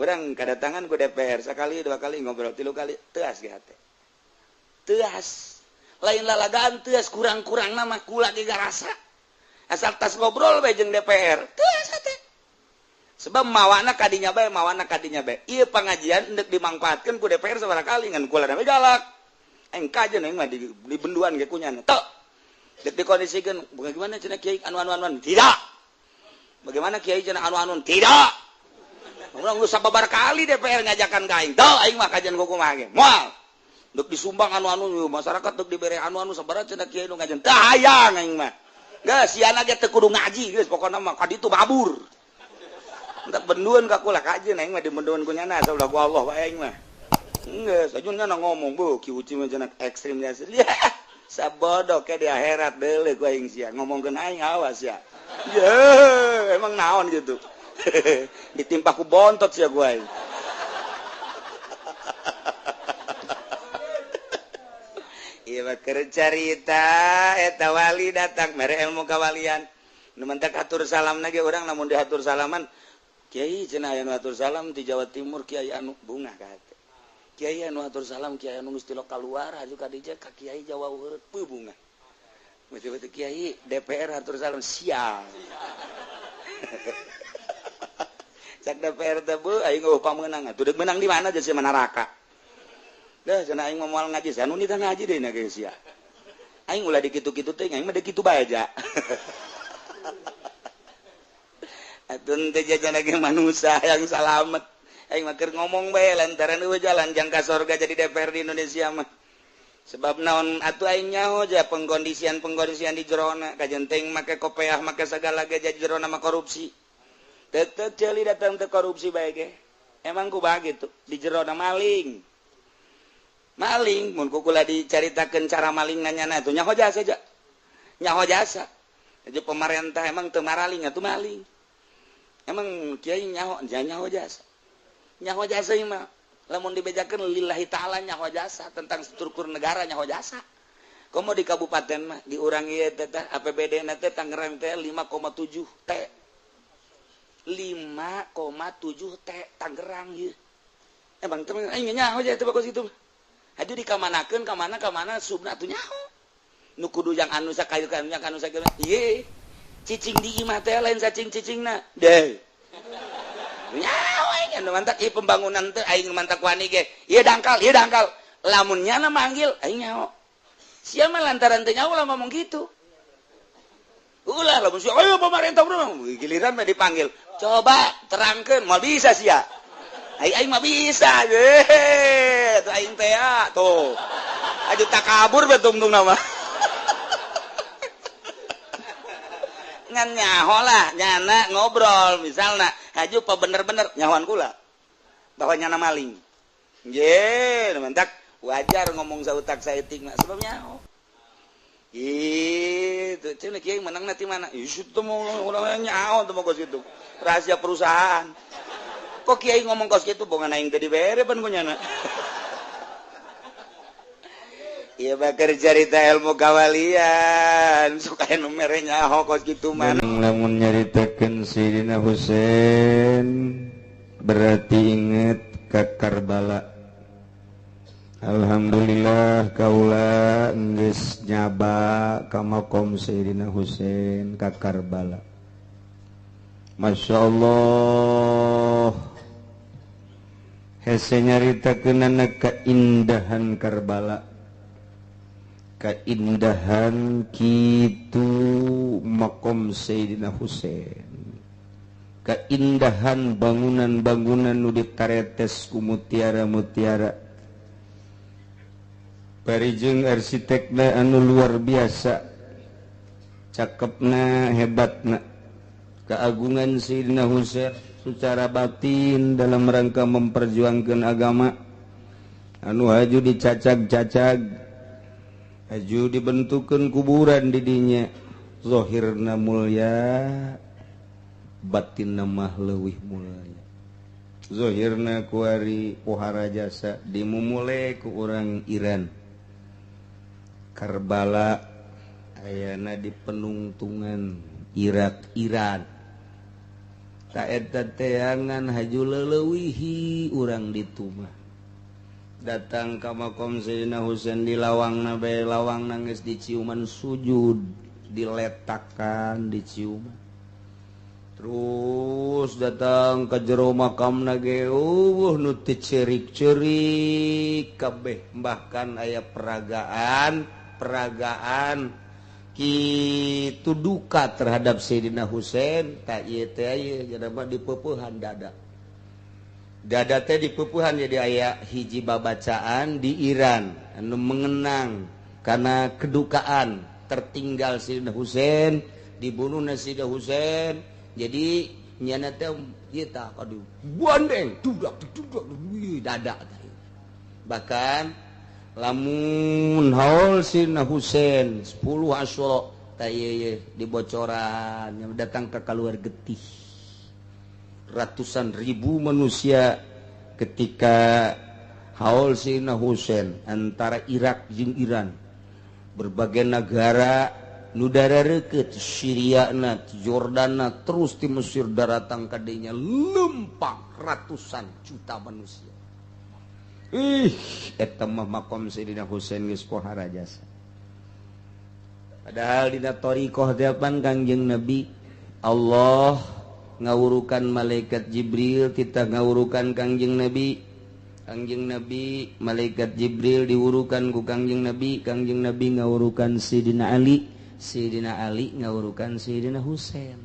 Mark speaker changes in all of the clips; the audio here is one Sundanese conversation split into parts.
Speaker 1: Urang kadatangan ku DPR sekali dua kali ngobrol tilu kali teas ge hate. Teas. Lain lalagaan teas kurang-kurang nama kula ge garasa. Asal tas ngobrol bae jeung DPR, teas hate. Sebab mawana kadinya bae, mawana kadinya bae. Ieu pangajian endek dimangfaatkeun ku DPR sabaraha kali ngan kula bae galak. Aing kajeun aing mah di benduan ge kunyana. Tok. Dek dikondisikeun, bagaimana cenah kiai anu-anu-anu? Tidak. Bagaimana kiai cenah anu-anu? Tidak. Urang geus sababar kali DPR ngajakan ka aing. Teu aing mah kajian kumaha ge. Moal. Dek disumbang anu-anu masyarakat dek dibere anu-anu sabaraha cenah kiai nu ngajian. Teu hayang aing mah. Geus siana ge teu kudu ngaji geus pokona mah ka ditu mabur. Entak benduan ka kula kajeun aing mah di benduan ku nyana saeulah ku Allah bae aing mah. Geus aja nyana ngomong beuh Ki Uci mah cenah ekstrim nya. Sabodoh ke di akhirat deuleuh ku aing sia ngomongkeun aing awas ya. Ye, emang naon gitu. Ditimpa ku bontot sia ku aing. Ieu mah keur carita eta wali datang mere ilmu kawalian. Nu mentak atur salam ge urang lamun diatur salaman kiai cenah aya nu atur salam di Jawa Timur kiai anu bungah ka hate. Kiai anu atur salam kiai anu geus tilok kaluar aju ka dieu ka kiai Jawa Urut peuh bungah. Betul-betul kiai DPR atur salam sial. Cak DPR teh beuh aing eueuh pamenang atuh deuk menang di mana jeung sia neraka. Dah cenah aing mah moal ngaji sia nu nitah ngaji deui na ge sia. Aing ulah dikitu-kitu teh aing mah deuk kitu bae ja. Atuh teh jajan lagi manusia yang salamet. Aing mah keur ngomong bae lantaran eueuh jalan jangka sorga jadi DPR di Indonesia mah. Sebab naon atuh aing nyaho ja pengkondisian-pengkondisian di jerona kajen teuing make kopeah make sagala ge jadi jerona mah korupsi. Tetep ceuli datang teh korupsi bae ge. Emang kumaha gitu di jerona maling. Maling mun ku kula dicaritakeun cara maling nanyana atuh nyaho jasa ja. Nyaho jasa. Jadi pemerintah emang teu maraling atuh maling. Emang kiai nyaho nyaho jasa. Nyaho jasa ieu mah lamun dibejakeun lillahi ta'ala nyaho jasa tentang struktur negara nyaho jasa. Komo di kabupaten mah di urang ieu teh APBD na teh Tangerang teh 5,7 T. 5,7 T Tangerang ieu. Emang teh aing nyaho jasa teh bagus itu. Aju dikamanakeun ka mana ka mana subna atuh nyaho. Nu kudu yang anu sakayu ka anu sakieu. Ieu cicing di imah teh lain sacing cicingna. Deh. Nyaho aing anu mantak ieu pembangunan teh aing mantak wani ge. Ieu dangkal, ieu dangkal. Lamun nyana manggil aing nyaho. Sia mah lantaran teh nyaho lah ngomong gitu. Ulah lamun sia ayo pemerintah bro, giliran mah dipanggil. Coba terangkeun moal bisa sia. Aing mah bisa ye. Tuh aing teh tuh. Aju takabur bae tungtung nama. Ngan nyaho lah nyana ngobrol misalna haju pa bener-bener nyahoan kula bahwa nyana maling. Nggih, mantak wajar ngomong sautak saeutik mah sebab nyaho. Gitu, cenah kiai menangna ti mana? Ih, situ mah urang nyaho teh mah kos kitu. Rahasia perusahaan. Kok kiai ngomong kos kitu bongan aing teh dibere pan ku nyana. Iya bakar carita ilmu kawalian suka nu mere nyaho kos kitu mah.
Speaker 2: Lamun nyaritakeun Sayyidina Husain berarti inget ka Karbala. Alhamdulillah kaula geus nyaba ka makom Sayyidina Husain ka Karbala. Masya Allah. Hese nyaritakeunana keindahan Karbala. Keindahan kitu makom Sayyidina Husain. Keindahan bangunan-bangunan nu ditaretes ku mutiara-mutiara. Bari jeung arsitekna anu luar biasa. Cakepna hebatna. Keagungan Sayyidina Husain secara batin dalam rangka memperjuangkan agama anu haju dicacag-cacag haju dibentukkan kuburan didinya zahirna mulya batinna mah leuwih mulya zahirna kuari pohara jasa dimumule ku urang Iran. Karbala ayana di penungtungan Irak Iran. Ta eta teangan haju leleuwihi urang ditu mah. Datang ka makom Sayyidina Husain di lawangna bae, lawang nangis diciuman, sujud diletakan diciuman. Terus datang ke jero makam ge, nu teu ceurik-ceurik kabeh, bahkan aya peragaan peragaan kitu duka terhadap Sayyidina Husain. Tak ieu teh ieu jadi dipeupehan dada, dada teh dipeupehan. Jadi aya hiji babacaan di Iran anu mengenang karena kedukaan tertinggal Sayyidina Husain, dibunuh Sayyidina Husain. Jadi nyana teh ieu tah aduh bandeng dudak dudak dada. Bahkan lamun haul Sayyidina Husain 10 Asyura tah ieu dibocoran yang datang ke keluar getih ratusan ribu manusia ketika haul Sayyidina Husain antara Irak jeung Iran, berbagai negara nu darareukeut, Syria na, Jordan na, terus di Mesir daratang kadenya lempang ratusan juta manusia. Ih, eta mah makom Sayyidina Husain geus pohara jasa. Padahal dina thariqah teh pan Kangjeng Nabi Allah ngawurukan malaikat Jibril, kita ngawurukan Kangjeng Nabi. Kangjeng Nabi malaikat Jibril diwurukan ku Kangjeng Nabi, Kangjeng Nabi ngawurukan Sayyidina Ali, Sayyidina Ali ngawurukan Sayyidina Husain.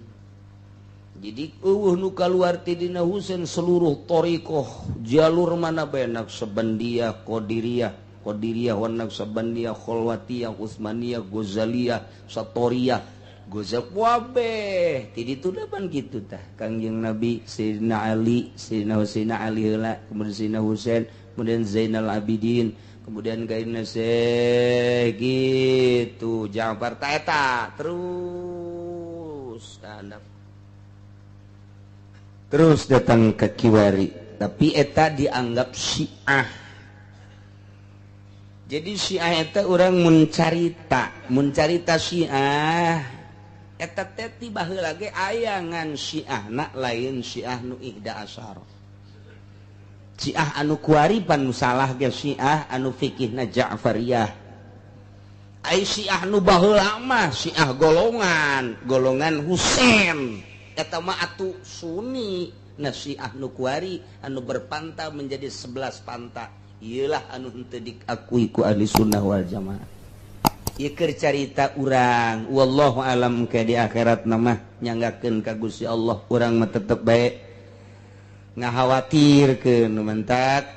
Speaker 2: Jadi eueuh nu kaluar ti Dina Husain seluruh thariqah jalur mana bae, Naqsyabandiyah, Qadiriyah, Qadiriyah wa Naqsyabandiyah, Khalwatiyah, Utsmaniyah, Ghazaliyah, Satoriyah, Ghazal wabeh. Ti ditu pan kitu tah Kangjeng Nabi, Sayyidina Ali, Sayyidina Husain Ali heula, kemudian Sayyidina Husain, kemudian Zainal Abidin, kemudian kaina gitu Ja'far ta eta terus tandap. Terus datang ke Kiwari, tapi eta dianggap Syiah. Jadi Syiah eta orang mencarita, mencarita Syiah eta teh ti baheula ge aya ngan Syiah na lain Syiah nu ihda asyara. Syiah anu kuari pan nu salah ge Syiah anu fikihna Ja'fariyah. Ai Syiah nu baheula mah Syiah golongan, golongan Husain. Eta mah atuh Sunni. Nah Syiah nu kuari anu berpanta menjadi 11 panta, ieulah anu henteu diakui ku ahli sunnah wal jamaah. Ieu keur carita urang, wallahu alam ke di akhirat mah nyanggakeun ka Gusti Allah, urang mah tetep bae ngahawatirkeun mentak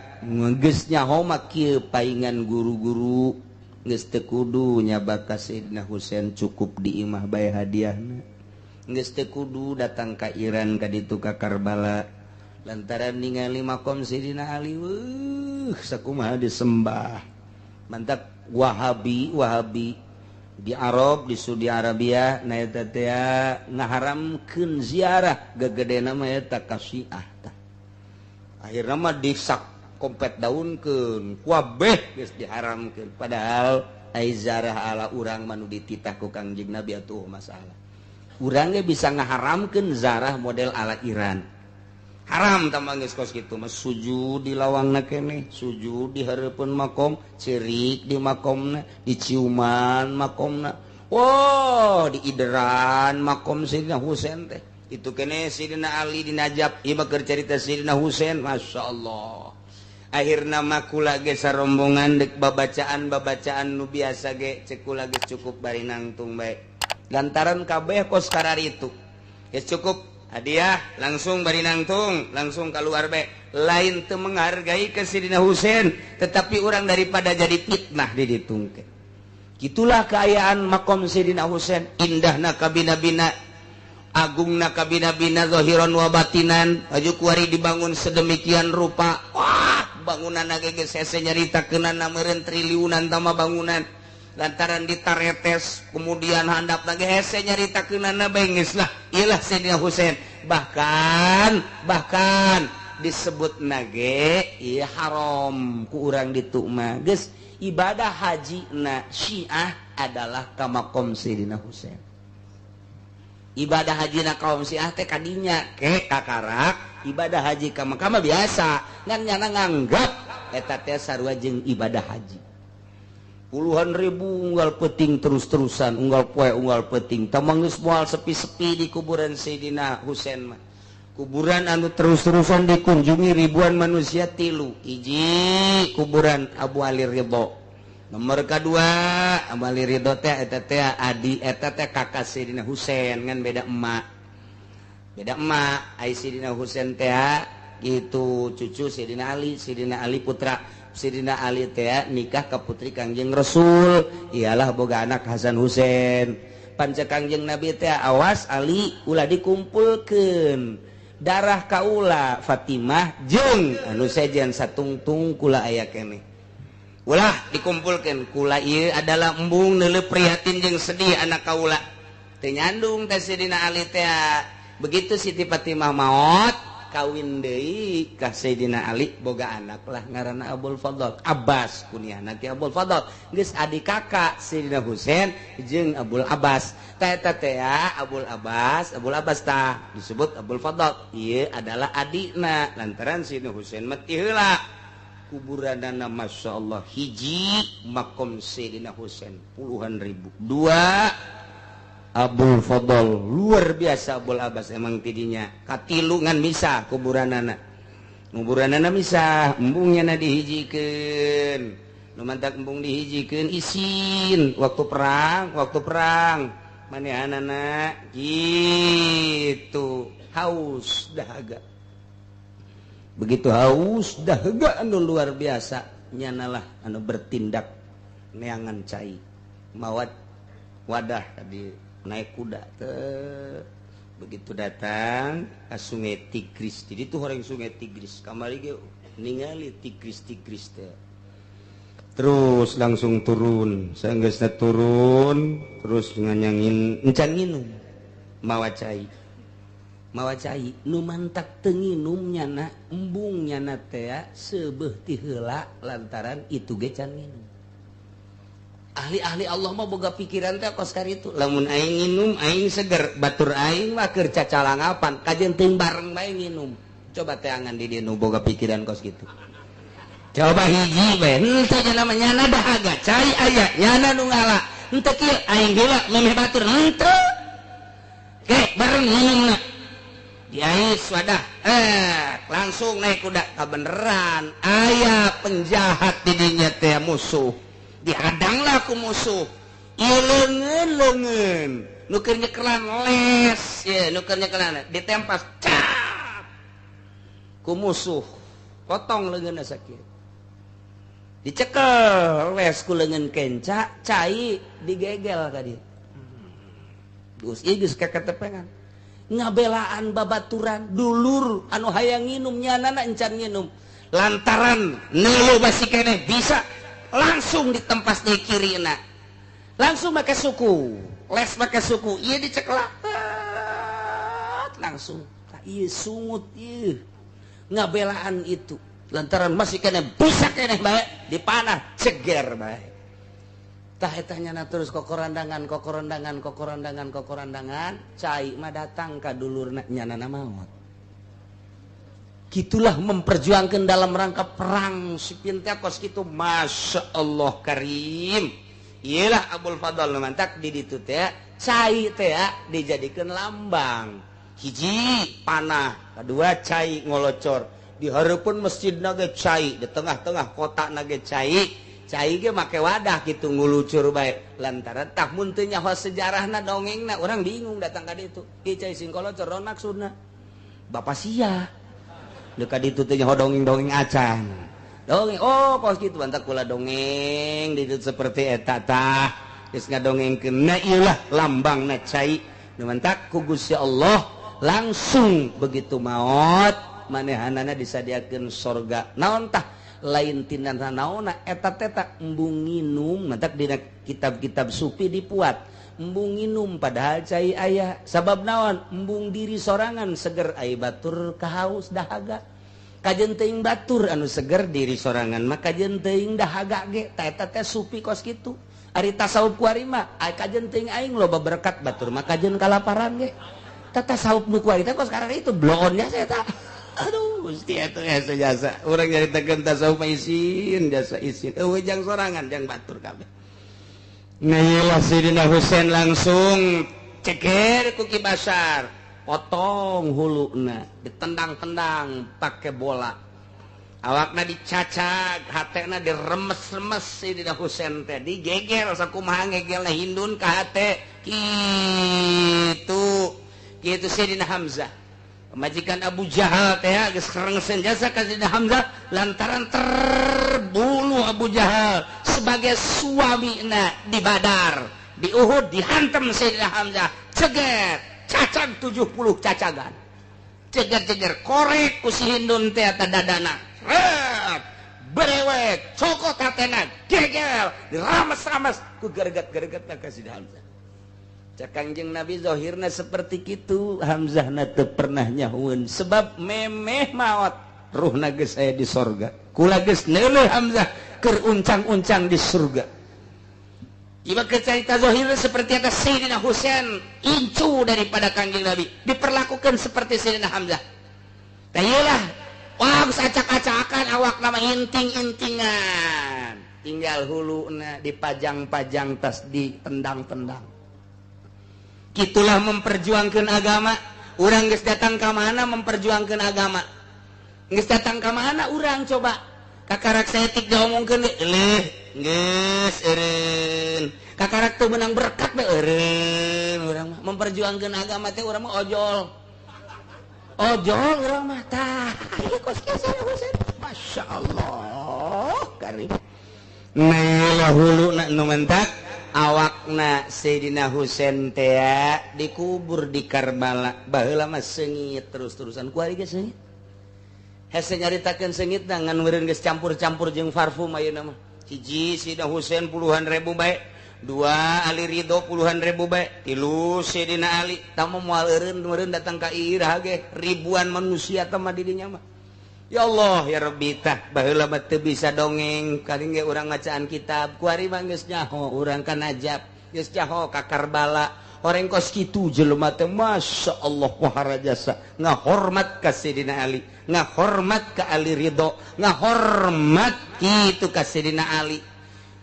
Speaker 2: geus nyaho mah kieu paingan guru-guru geus teu kudu nyabak ka Sayyidina Husain, cukup di imah bae hadiahna. Geus teu kudu datang ka Iran ka ditu ka Karbala lantaran ningali makom Sayyidina Ali weuh sakumaha disembah. Mantap Wahabi, Wahabi di Arab, di Saudi Arabia na eta teh ngaharamkeun ziarah gegedena mah eta ka Syiah tah. Akhirna mah disak kompet daunkeun kabeh geus diharamkeun, padahal ai ziarah ala urang mah nu dititah ku Kangjeng Nabi atuh masalah. Urang ge bisa ngaharamkeun zarah model ala Iran. Haram tambah geus kos kitu mah, sujud di lawangna keneh, sujud di hareupeun makom, ceurik di makomna, diciuman makomna. Wow, diideran makom Sayyidina Husain teh. Itu keneh Sayyidina Ali di Najaf, ieu mah keur carita Sayyidina Husain, masyaallah. Akhirna mah kula ge sarombongan deuk babacaan-babacaan nu biasa ge ceuk kula geus cukup bari nangtung bae. Lantaran kabeh kos kararitu. Geus cukup hadiah langsung bari nangtung, langsung keluar bae. Lain teu menghargai ke Sayyidina Husain, tetapi orang daripada jadi fitnah di ditungkeun. Gitulah keayaan makom Sayyidina Husain, indahna kabina-bina, agungna kabina-bina zahiran wa batinan, aju kuari dibangun sedemikian rupa. Wah, bangunan ge geus hese nyaritakeunana meureun triliunan tama bangunan. Lantaran ditaretes kemudian handap lagi hese nyaritakeunana bae geus lah. Ieulah Sayyidina Husain. Bahkan bahkan disebut nage ieu haram ku urang ditu mah. Geus ibadah haji na Syiah adalah ka makom Sayyidina Husain. Ibadah haji na kaum Syiah teh kadinya ke kakarak ibadah haji ka Mekah mah biasa, ngan nyana nganggap eta teh sarua jeung ibadah haji. Puluhan ribu unggal peting terus-terusan, unggal poe unggal peting. Tamang geus moal sepi-sepi di kuburan Sayyidina Husain mah. Kuburan anu terus-terusan dikunjungi ribuan manusia tilu. Hiji kuburan Abu Ali Ridho. Nomor kedua Abu Ali Ridho teh eta teh adi eta teh kakak Sayyidina Husain ngan beda emak. Beda emak, ai Sayyidina Husain teh gitu cucu Sayyidina Ali, Sayyidina Ali putra Sayyidina Ali teh nikah ka putri Kangjeng Rasul, ialah boga anak Hasan Husain. Panca Kangjeng Nabi teh awas Ali ulah dikumpulkeun darah kaula Fatimah jeung anu sejen satungtung kula aya keneh. Ulah dikumpulkeun kula ieu adalah embung neuleuh prihatin jeung sedih anak kaula. Teu nyandung teh Sayyidina Ali teh. Begitu Siti Fatimah maot kawin deui ka Sayyidina Ali boga anak lah ngaranna Abul Fadl. Abbas kunyahna ki Abul Fadl. Geus adik kakak Sayyidina Husain jeung Abul Abbas. Tah eta teh Abul Abbas, Abul Abbas tah disebut Abul Fadl. Ieu adalah adikna lantaran Sayyidina Husain mati heula. Kuburanana Masya Allah hiji makom Sayyidina Husain puluhan ribu. Dua Abul Fadl luar biasa Abul Abbas emang tidinya katilungan misah kuburanana. Kuburanana misah embungnya na dihijikeun. Nu mantak embung dihijikeun isin waktu perang manehanana gitu haus dahaga. Begitu haus dahaga anu luar biasa nyanalah anu bertindak neangan cai mawat wadah tadi naik kuda teh. Begitu datang ke sungai Tigris, jadi tuh orang sungai Tigris kamari ge ningali Tigris teh. Terus langsung turun, sanggeusna turun terus nganyangin encan nginum mawa cai nu mantak teu nginum nyana embung nyana teh seubeuh ti heula lantaran itu ge can nginum. Ahli-ahli Allah mah boga pikiran teh kos karitu. Lamun aing nginum aing seger, batur aing mah keur cacalangapan, kajeun teuing bareng bae nginum. Coba teangan di dieu nu boga pikiran kos kitu. Coba hiji bae, henteu nya nyana dahaga, cai aya, nyana nu ngala. Henteu kieu aing heula memeh batur, henteu. Ke bareng nginumna. Diais wadah, langsung naik kuda kabeneran. Aya penjahat di dinya teh musuh. Dihadanglah ku musuh. Ieu leungeun-leungeun, nu keur nyekelan les, ye nu keur nyekelan ditempas cap ku musuh, potong leungeunna sakieu. Dicekel les ku leungeun kenca, cai digegel ka dieu. Geus ieu geus kaketepengan. Ngabelaan babaturan dulur anu hayang nginum nyanana encan nginum. Lantaran neuleuh masih keneh bisa langsung ditempas di kirina, langsung make suku, les make suku, ieu diceklak langsung, ieu sungut ieu ngabelaan itu, lantaran masih kena bisa keneh bae dipanah ceger bae. Tah eta nyana terus kokorandangan kokorandangan kokorandangan kokorandangan, cai mah datang ka dulurna nyanana maot. Gitulah memperjuangkan dalam rangka perang si Pintakos gitu. Masya Allah karim. Iyalah Abul Fadl mantak di ditu teh cai teh dijadikan lambang. Hiji panah, kedua cai ngolocor. Di hareupeun masjid nage cai, di tengah-tengah kota nage cai. Cai ge make wadah kitu ngulucur bae. Lantaran tah mun teu nyaho sejarahna dongengna urang bingung datang ka ditu. Ieu cai sing kolocor naon maksudna? Bapak sia. Dekat itu teh nyaho dongeng-dongeng acan. Dongeng, oh kos kitu bantak kula dongeng di ditu seperti eta tah. Geus ngadongengkeun na ieu lah lambangna cai. Nu mantak ku Gusti Allah langsung begitu maot manehanana disadiakeun sorga. Naon tah lain tina naonna eta teh tak embung nginum mantak dina kitab-kitab sufi dipuat. Embung nginum padahal cai aya sabab naon embung diri sorangan seger ai batur kahaus dahaga kajeun teuing batur anu seger diri sorangan mah kajeun teuing dahaga ge ta eta teh sufi kos kitu. Ari tasawuf kuari mah kajen teuing aing loba berkat batur mah kajen kalaparan ge. Tah tasawuf nu kuari teh kos sekarang itu bloonnya saya tak. Aduh, Gusti eta hese jasa. Urang nyaritakeun tasawuf mah isin jasa isin. Eueuh jang sorangan jang batur kabeh. Nah iyalah Sayyidina Husain langsung ceker ku Ki Basar. Potong huluna, ditendang-tendang pakai bola. Awakna dicacag, hatena diremes-remes Sayyidina Husain teh digeger sakumaha ngegelna hindun ka hate. Kitu. Kitu Sayyidina Hamzah. Pamajikan Abu Jahal teh geus kerengsen jasa ka Sayyidina Hamzah lantaran terbunuh Abu Jahal sebagai suamina di Badar, di Uhud dihantam Sayyidina Hamzah, ceger, cacag 70 cacagan. Ceger-ceger korek ku si Hindun teh eta dadana. Rep, berewek, cokot hatena, gegel, dirames-rames ku gereget-gereget ka Sayyidina Hamzah. Cak Kangjeng Nabi zahirna seperti kitu, Hamzahna teu pernah nyahueun sebab memeh maot ruhna geus aya di sorga. Kula geus neuleuh Hamzah keur uncang-uncang di surga. Iba kecerita zahirna seperti atas Sayyidina Husain incu daripada Kangjeng Nabi diperlakukan seperti Sayyidina Hamzah. Tah ieulah, wah geus acak-acakan awak nama inting-intingan. Tinggal huluna dipajang-pajang tas ditendang-tendang. Gitulah memperjuangkan agama. Urang geus datang ka mana memperjuangkan agama. Geus datang ka mana urang coba. Kakarak saeutik diomongkeun ge eleuh geus eureun. Kakarak teu meunang berkat we eureun urang mah. Memperjuangkan agama teh urang mah ojol. Ojol urang mah tah. Ieu kos kieu Husain. Masyaallah karim. Nah huluna nu mentak awakna Sayyidina Husain teh dikubur di Karbala. Baheula mah seungit terus-terusan. Kuari ge seungit. Hese nyaritakeun seungit ngan meureun geus campur-campur jeung parfum ayeuna mah. Hiji Sayyidina Husain puluhan ribu bae, dua Ali Ridho puluhan ribu bae, tilu Sayyidina Ali tah moal eureun meureun datang ka iraha ge ribuan manusia tah mah di dinya mah. Ya Allah ya Rabbi tah baheula mah teu bisa dongeng karing ge urang ngacaan kitab kuari mah geus nyaho urang ka Najaf geus nyaho ka Karbala horeng kos kitu jelema teh Masya Allah wahara jasa ngahormat ka Sayyidina Ali ngahormat ka Ali Ridho ngahormat kitu ka Sayyidina Ali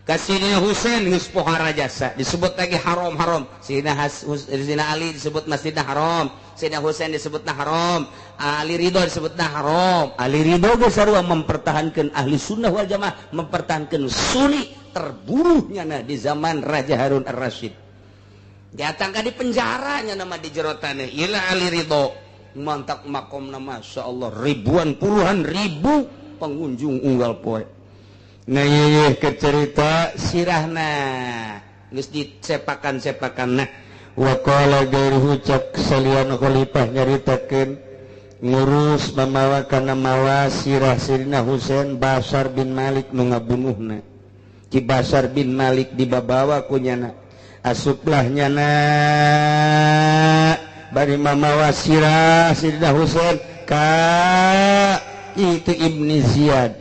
Speaker 2: ka Sayyidina Husain geus pohara jasa disebut lagi haram-haram Sayyidina Ali disebut Masjidil Haram Sayyidina Husain disebutna haram, Ali Ridho disebutna haram. Ali Ridho geus sarua mempertahankan ahli sunnah wal jamaah, mempertahankan sunni terbunuhnya na di zaman Raja Harun Ar-Rasyid. Datang ka di penjaranya nama di jero taneuh. Ieu Ali Ridho mantak makomna Masya Allah ribuan puluhan ribu pengunjung unggal poe. Nah ieu ke cerita sirahna geus dicepakan-cepakan nah.
Speaker 3: Waqala gairuhu cak salian khalifah nyaritakeun ngurus mamawa kana mawa sirah Sayyidina Husain Basar bin Malik nu ngabunuhna. Ki Basar bin Malik dibabawa ku nyana asuplah nyana bari mamawa sirah Sayyidina Husain ka itu Ibni Ziyad.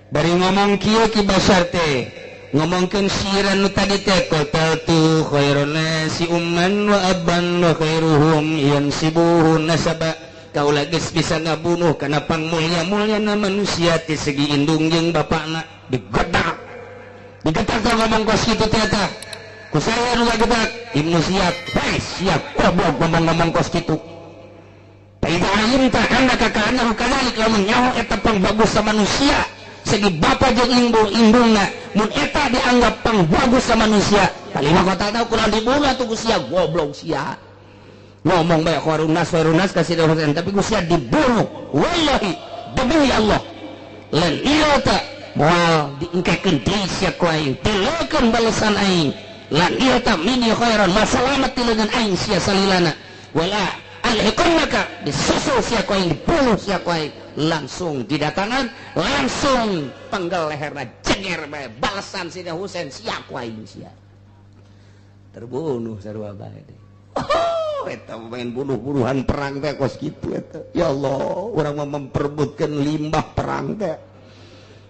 Speaker 3: Bari ngomong kieu Ki Basar teh ngomongkeun siran nu tadi teh qataltu khairan nasi umman wa abban wa khairuhum yansibuhu nasaba. Kaula geus bisa ngabunuh kana pangmulia-muliana manusia ti segi indung jeung bapakna digedak. Digedak teh ngomong kos kitu teh tah. Ku saya nu ngagedak Ibnu Ziyad, bae siap goblok ngomong-ngomong kos kitu. Fa idza alimta annaka ka'annahu kadzalik lamun nyaho eta pangbagus manusia segi bapa jeung indungna mun eta dianggap pangbagus sama manusia kalima kota tahu kurang dibunuh atuh ku sia goblok sia ngomong bae khairun nas ka Sayyidina Husain tapi ku sia dibunuh wallahi demi Allah lan ieu teh moal diengkekeun deui sia ku aing tilukeun balesan aing lan ieu teh mini khairan masalamat ti leungeun aing sia salilana wala alhiqannaka disusul sia ku aing dibunuh sia ku aing langsung didatangan langsung penggal leherna jeger bae balasan Sayyidina Husain sia ku aing sia terbunuh sarua bae deui. Oh eta main bunuh-bunuhan perang teh kos kitu eta. Ya Allah urang mah memperebutkeun limbah perang teh.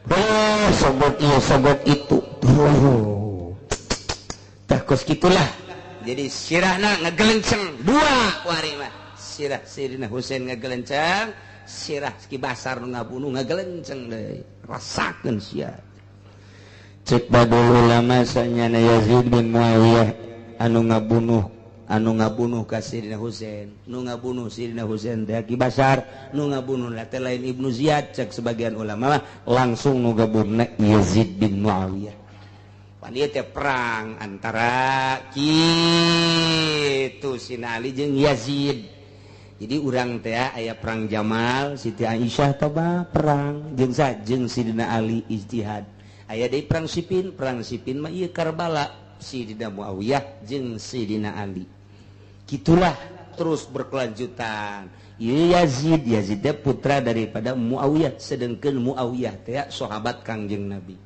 Speaker 3: Oh sogok ieu sogok itu. Oh.
Speaker 2: Kos kitulah. Jadi sirahna ngegelenceng dua wari mah. Sirah Sayyidina Husain ngegelenceng, sirah Ki Basar nu ngabunuh ngegelenceng deui. Rasakeun sia. Cek badul ulama sanyana Yazid bin Muawiyah anu ngabunuh ka Sayyidina Husain, nu ngabunuh Sayyidina Husain teh Ki Basar, nu ngabunuh teh lain Ibnu Ziyad. Cek sebagian ulama mah langsung nu ngabunuhna Yazid bin Muawiyah. Pan ieu teh perang antara kitu Sina Ali jeung Yazid. Jadi urang teh aya perang Jamal, Siti Aisyah toba perang jeung jeung Sayyidina Ali ijtihad. Aya deui perang Siffin, perang Siffin mah ieu Karbala, Sayyidina Muawiyah jeung Sayyidina Ali. Gitulah terus berkelanjutan. Ieu Yazid, Yazid teh putra daripada Muawiyah, sedengkeun Muawiyah teh sahabat Kangjeng Nabi.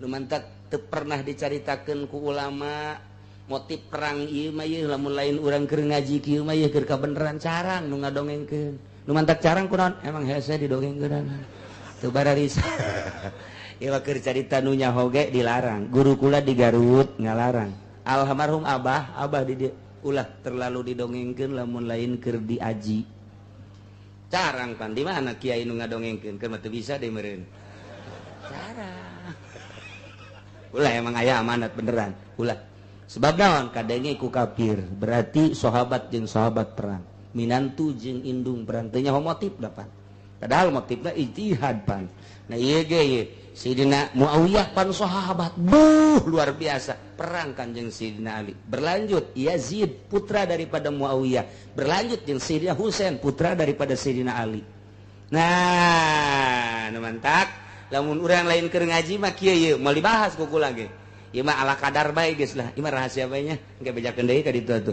Speaker 2: Nu mantak teu pernah dicaritakeun ku ulama motif perang ieu mah ieu lamun lain urang keur ngaji kieu mah ieu keur kabeneran carang nu ngadongengkeun. Nu mantak carang kunaon? Emang hese didongengkeun. Teu bararisa. Ieu mah keur carita nu nyaho ge dilarang. Guru kula di Garut ngalarang. Almarhum abah, abah di dieu ulah terlalu didongengkeun lamun lain keur diaji. Carang pan di mana kiai nu ngadongengkeun keur mah teu bisa deui meureun. Carang. Ulah emang aya amanat beneran, ulah. Sebab naon kadenge ku kafir, berarti sahabat jeung sahabat perang, minantu jeung indung perang teu nyaho motif dapat. Padahal motifna ijtihad pan. Nah ieu ge ieu Sayyidina Muawiyah pan sahabat, buh luar biasa perang kanjeng Sayyidina Ali. Berlanjut Yazid putra daripada Muawiyah, berlanjut jeung Sayyidina Husain putra daripada Sayyidina Ali. Nah, nu mantak lamun urang lain keur ngaji mah kieu ieu moal dibahas ku kula ge. Ieu mah ala kadar bae geus lah, ieu mah rahasia bae nya, engke bejakeun deui ka ditu atuh.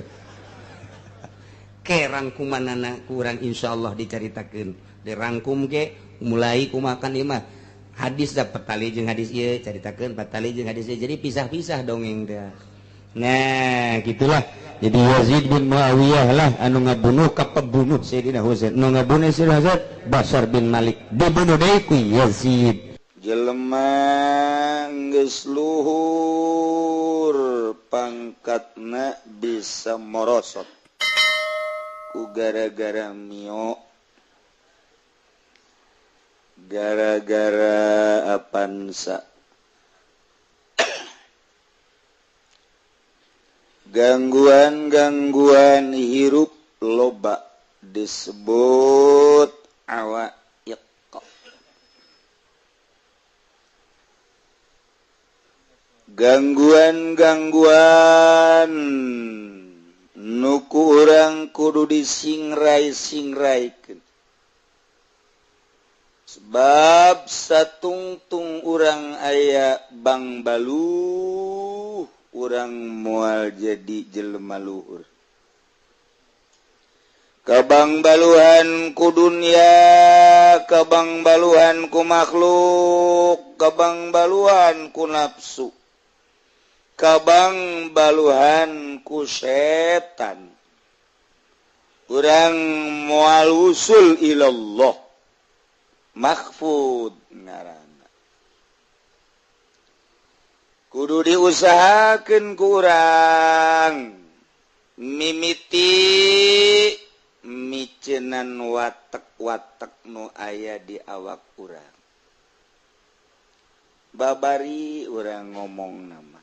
Speaker 2: Ke rangkumanana ku urang insyaallah dicaritakeun. Dirangkum ge mulai kumakan ieu mah hadis dapat tali jeung hadis ieu caritakeun, patali jeung hadis ieu, jadi pisah-pisah dongeng teh. Nah, gitulah. Jadi Yazid bin Muawiyah lah anu ngabunuh ka pembunuh Sayyidina Husain. Nu ngabunuh Sayyidina Husain Basar bin Malik dibunuh deui ku Yazid.
Speaker 1: Jelema geus luhur pangkatna bisa morosot ku gara-gara mio, gara-gara apansa. Gangguan-gangguan hirup loba disebut awaiq. Gangguan-gangguan nu ku urang kudu disingrai-singraikeun. Sebab satungtung urang aya bang baluh, urang moal jadi jelema luhur. Kabang baluhan ku dunia, kabang baluhan ku makhluk, kabang baluhan ku nafsu, kabang baluhan ku setan. Urang moal usul ilallah. Mahfud ngaranna. Kudu diusahakeun ku urang mimiti micenan watek-watek nu aya di awak urang. Babari urang ngomong nama.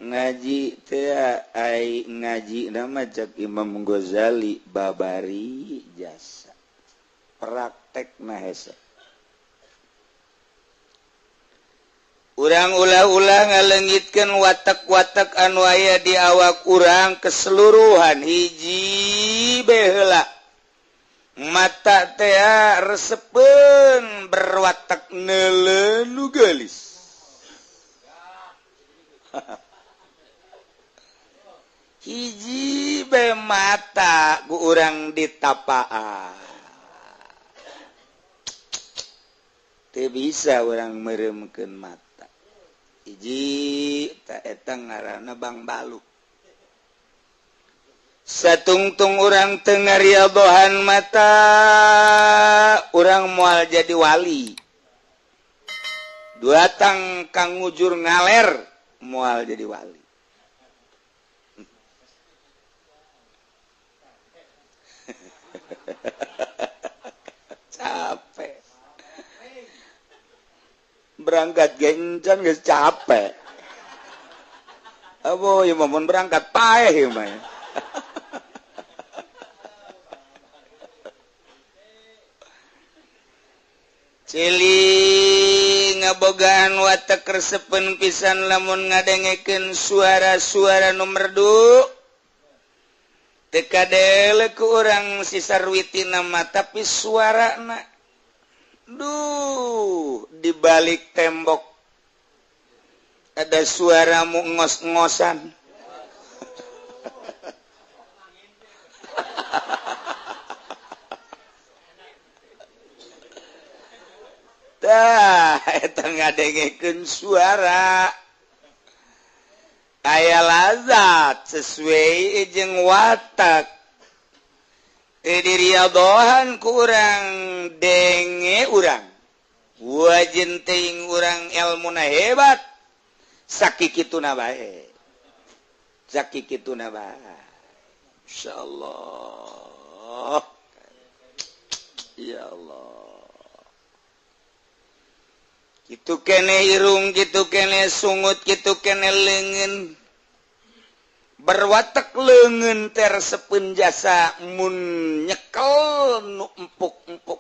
Speaker 1: Ngaji teh ai ngaji nama cek Imam Ghazali babari jasa. Praktek hese. Urang ulah-ulah ngalengitkeun watak-watak anu aya di awak urang keseluruhan hiji bae heula. Mata teh resepeun berwatak neuleuh nu geulis. Hiji bae mata ku urang ditapaan. Teu bisa urang meureumkeun mata. Hiji ta eta ngaranna Bang Balu. Satungtung urang teu ngariadohan mata, urang moal jadi wali. Dua tang kang ngujur ngaler. Moal jadi wali. Capek. Berangkat gencan geus capek. Abo ieu mah mun berangkat paeh ieu mah. Cili ngabogaan watek resepen pisan lamun ngadengekeun suara-suara nu merdu. Teu kadele ku urang si sarwitina mah tapi suarana duh di balik tembok ada suara mu ngos-ngosan. Tah eta ngadengekeun suara aya lazat sesuai jeung watak. Teu diriadohan ku urang denge urang wajin teuing urang elmuna hebat sakikituna bae sakikituna bae. Insyaallah ya Allah. Kitu kene irung, kitu kene sungut, kitu kene leungeun. Berwatek leungeun teh resepeun jasa mun nyekel nu empuk-empuk.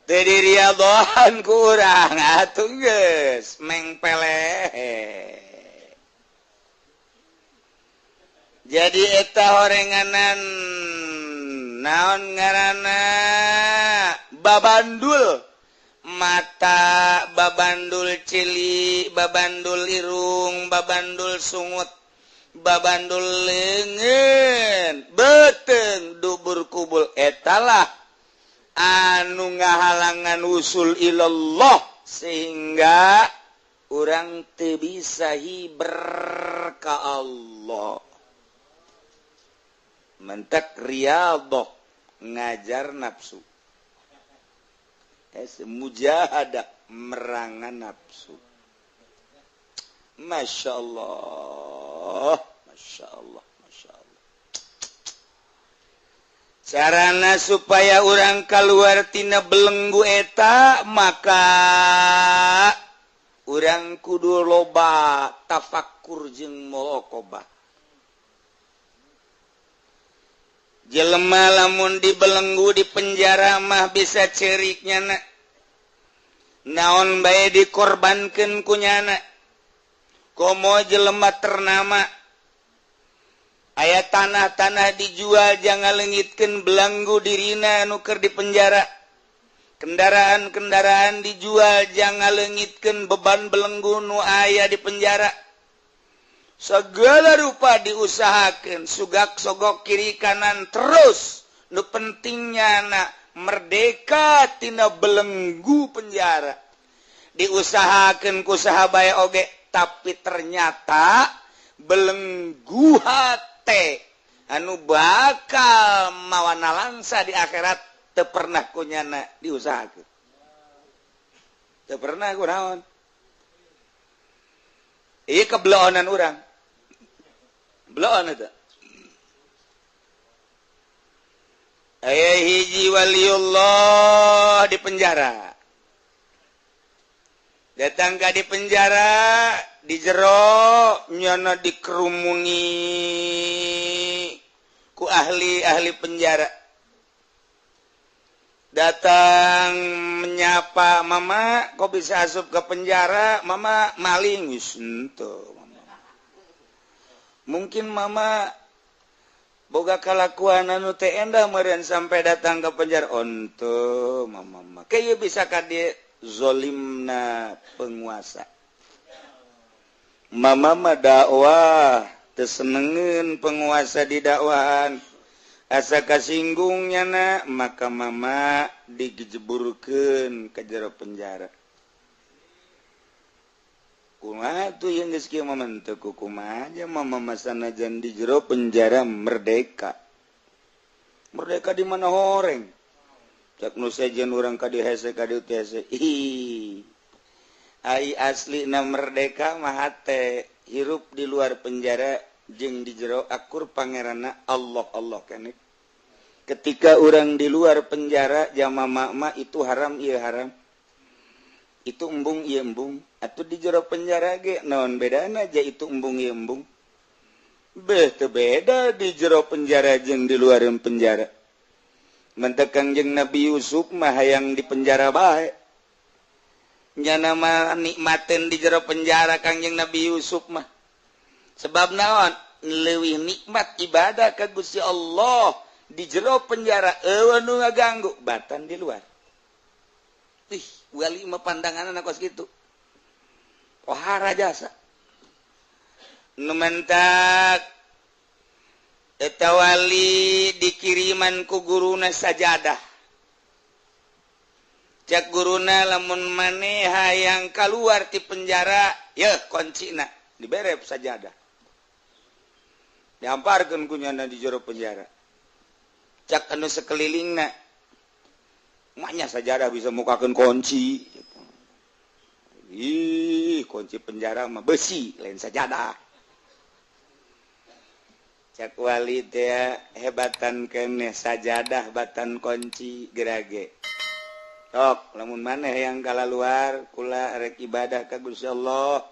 Speaker 1: Teu diriadohan ku urang atuh geus mengpeleh. Jadi eta horenganan naon ngaranna babandul mata, babandul cili, babandul irung, babandul sungut, babandul leungeun, beuteung dubur kubul. Etalah anu ngahalangan usul ilallah sehingga urang teu bisa hiber ka Allah. Mentek riyadhah ngajar nafsu. Mujahadah merangan nafsu. Masya Allah, Masya Allah, Masya Allah. Carana supaya orang keluar tina belenggu eta maka urang kudu loba tafakur jeung muraqabah. Jelema lamun dibelenggu di penjara mah bisa cerik nyana. Naon bae dikorbankeun ku nyana. Komo jelema ternama. Aya tanah-tanah dijual jangan leungitkeun belenggu dirina nu keur di penjara. Kendaraan-kendaraan dijual jangan leungitkeun beban belenggu nu aya di penjara. Segala rupa diusahakan, sugak sogok kiri kanan terus. Nu pentingnya nak merdeka tina belenggu penjara. Diusahakan ku saha bae oge, tapi ternyata belenggu hate anu bakal mawana langsa di akhirat teu pernah ku nyana diusahakeun. Teu pernah ku naon. Ieu kebeloonan urang. Beloon eta. Aya hiji waliullah di penjara. Datang ka di penjara, di jero nyana dikerumuni ku ahli-ahli penjara. Datang menyapa, "Mama, kok bisa asup ke penjara?" "Mama maling." Geus henteu. Mungkin mama boga kalakuan anu teu endah meureun sampai datang ke penjara. Onto mama mah kieu bisa ka dieu zolimna penguasa. Mama mah dakwah teu senengeun penguasa di dakwahan. Asa kasinggung nyana maka mama digejeburkeun ka jero penjara. Kumaha tuh yang geus kieu mah teu kumaha aja mama masanajan di jero penjara merdeka. Merdeka di mana horeng? Cak nu sejen urang ka dieu hese ka dieu hese. Ih. Ai aslina merdeka mah hate hirup di luar penjara jeung di jero akur pangeranna Allah Allah keneh. Ketika orang di luar penjara jama mama itu haram ieu haram. Itu embung ieu embung. Atuh di jero penjara ge naon bedana aja itu embung ieu embung. Beh teu beda di jero penjara jeung di luar penjara. Mentek Kangjeng Nabi Yusuf mah hayang di penjara bae. Nyana mah nikmateun di jero penjara Kangjeng Nabi Yusuf mah. Sebab naon? Leuwih nikmat ibadah ka Gusti Allah. Di jero penjara eueuh nu ngaganggu batan di luar. Ih, wali mah pandanganna kos kitu. Pohara jasa. Nu mentak eta wali dikiriman ku guruna sajadah. Cak guruna lamun maneh hayang kaluar ti penjara, yeuh kuncina dibere sajadah. Dihamparkeun ku nyana di jero penjara. Cak anu sekelilingna maknya sajadah bisa mukakeun kunci. Ih, kunci penjara mah besi lain sajadah. Cak wali teh hebatan keneh sajadah batan kunci gerage. Tok lamun maneh yang kalaluar kula rek ibadah ka Gusti Allah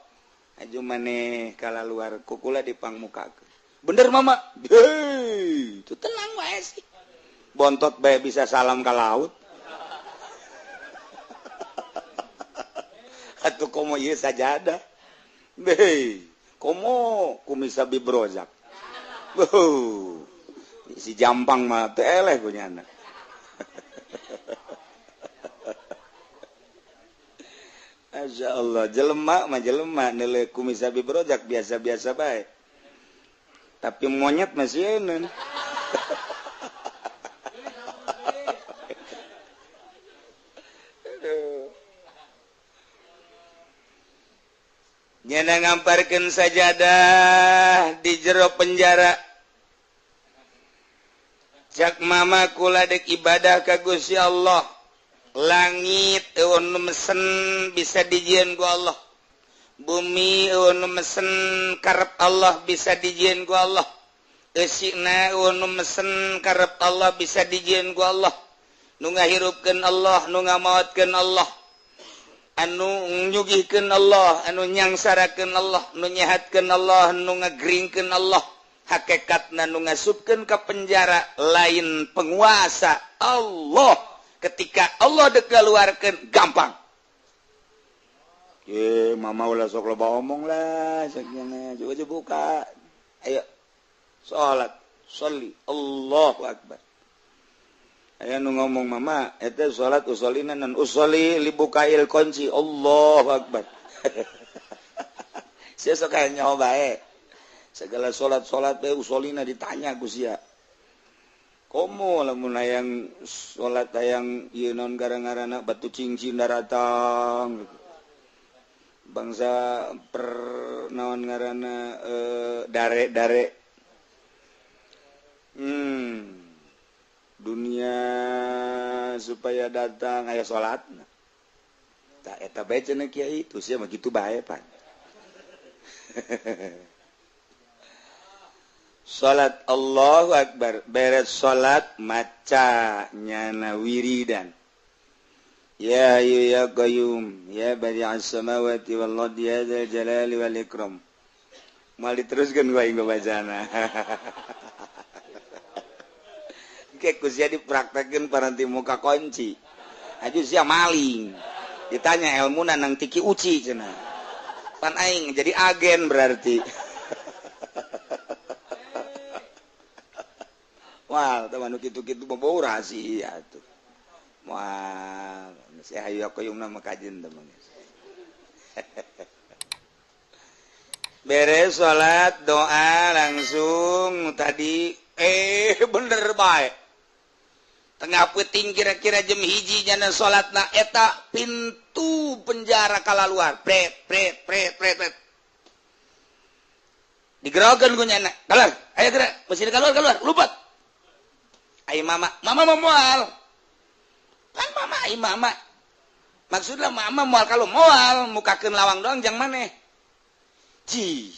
Speaker 1: aju maneh kalaluar ku kula dipangmukakeun. Bener mama. Hei, itu tenang wae sih. Bontot bae bisa salam ke laut. Atuh komo ieu sajadah. Hei, komo kumisa bibrozak. Wuh, si jampang mah teu eleh ku nyana. Masya Allah, jelema mah jelema neuleuh kumisa bibrozak biasa-biasa bae. Tapi monyet masih eun. Nyana ngamparkeun sajadah di jero penjara. Cak mama kula dek ibadah ka Gusti Allah. Langit eueuh nu mesen bisa dijieun ku Allah. Bumi eueuh nu mesen karep Allah bisa dijieun ku Allah. Eusina eueuh nu mesen karep Allah bisa dijieun ku Allah. Nu ngahirupkeun Allah, nu ngamaotkeun Allah. Anu nyugihkeun Allah, anu nyangsarakeun Allah, nu nyehatkeun Allah, nu ngageringkeun Allah. Hakikatna nu ngasupkeun ka penjara lain penguasa Allah. Ketika Allah dek keluarkeun gampang. Ye, mama ulah sok loba omong lah, sakjana coba buka. Ayo salat, sholli, Allahu akbar. Aya nu ngomong mama, eta salat usolina nan usoli libukail kunci, Allahu akbar. Sia sok aya nyaho bae. Segala salat-salat bae usolina ditanya ku sia. Komo lamun hayang salat hayang ieu naon gara-garana batu cincin daratang gitu. Bangsa per naon ngaranna dare-dare. Dunia supaya datang aya salatna. Tah eta bae cenah kiai, tuh sia mah kitu bae pan. Salat Allahu akbar, beres salat maca nyana wiridan. Ya hayyu ya qayyum ya badi'as samawati wal ardi ya dzal jalali wal ikram. Moal diteruskeun ku aing bacana. Kayak kusia dipraktekin paranti muka kunci. Aju sia maling. Ditanya ilmu nang tiki uci cenah. Pan aing jadi agen berarti. Wah, teman kitu-kitu bau rahasia tuh. Wah, saya hayu aku yung nama kajian teman. Beres sholat doa langsung tadi bener baik. Tengah peuting kira-kira jam 1 nyana salatna eta pintu penjara kalaluar pret pret pret pret pret. Digerokeun ku nyana. Keluar, ayo gerak, mesti keluar keluar, lupat. Ai mama, mama mau moal. Pan mama ai mama. Maksudnya mama moal kalau moal mukakeun lawang doang jang maneh. Ci.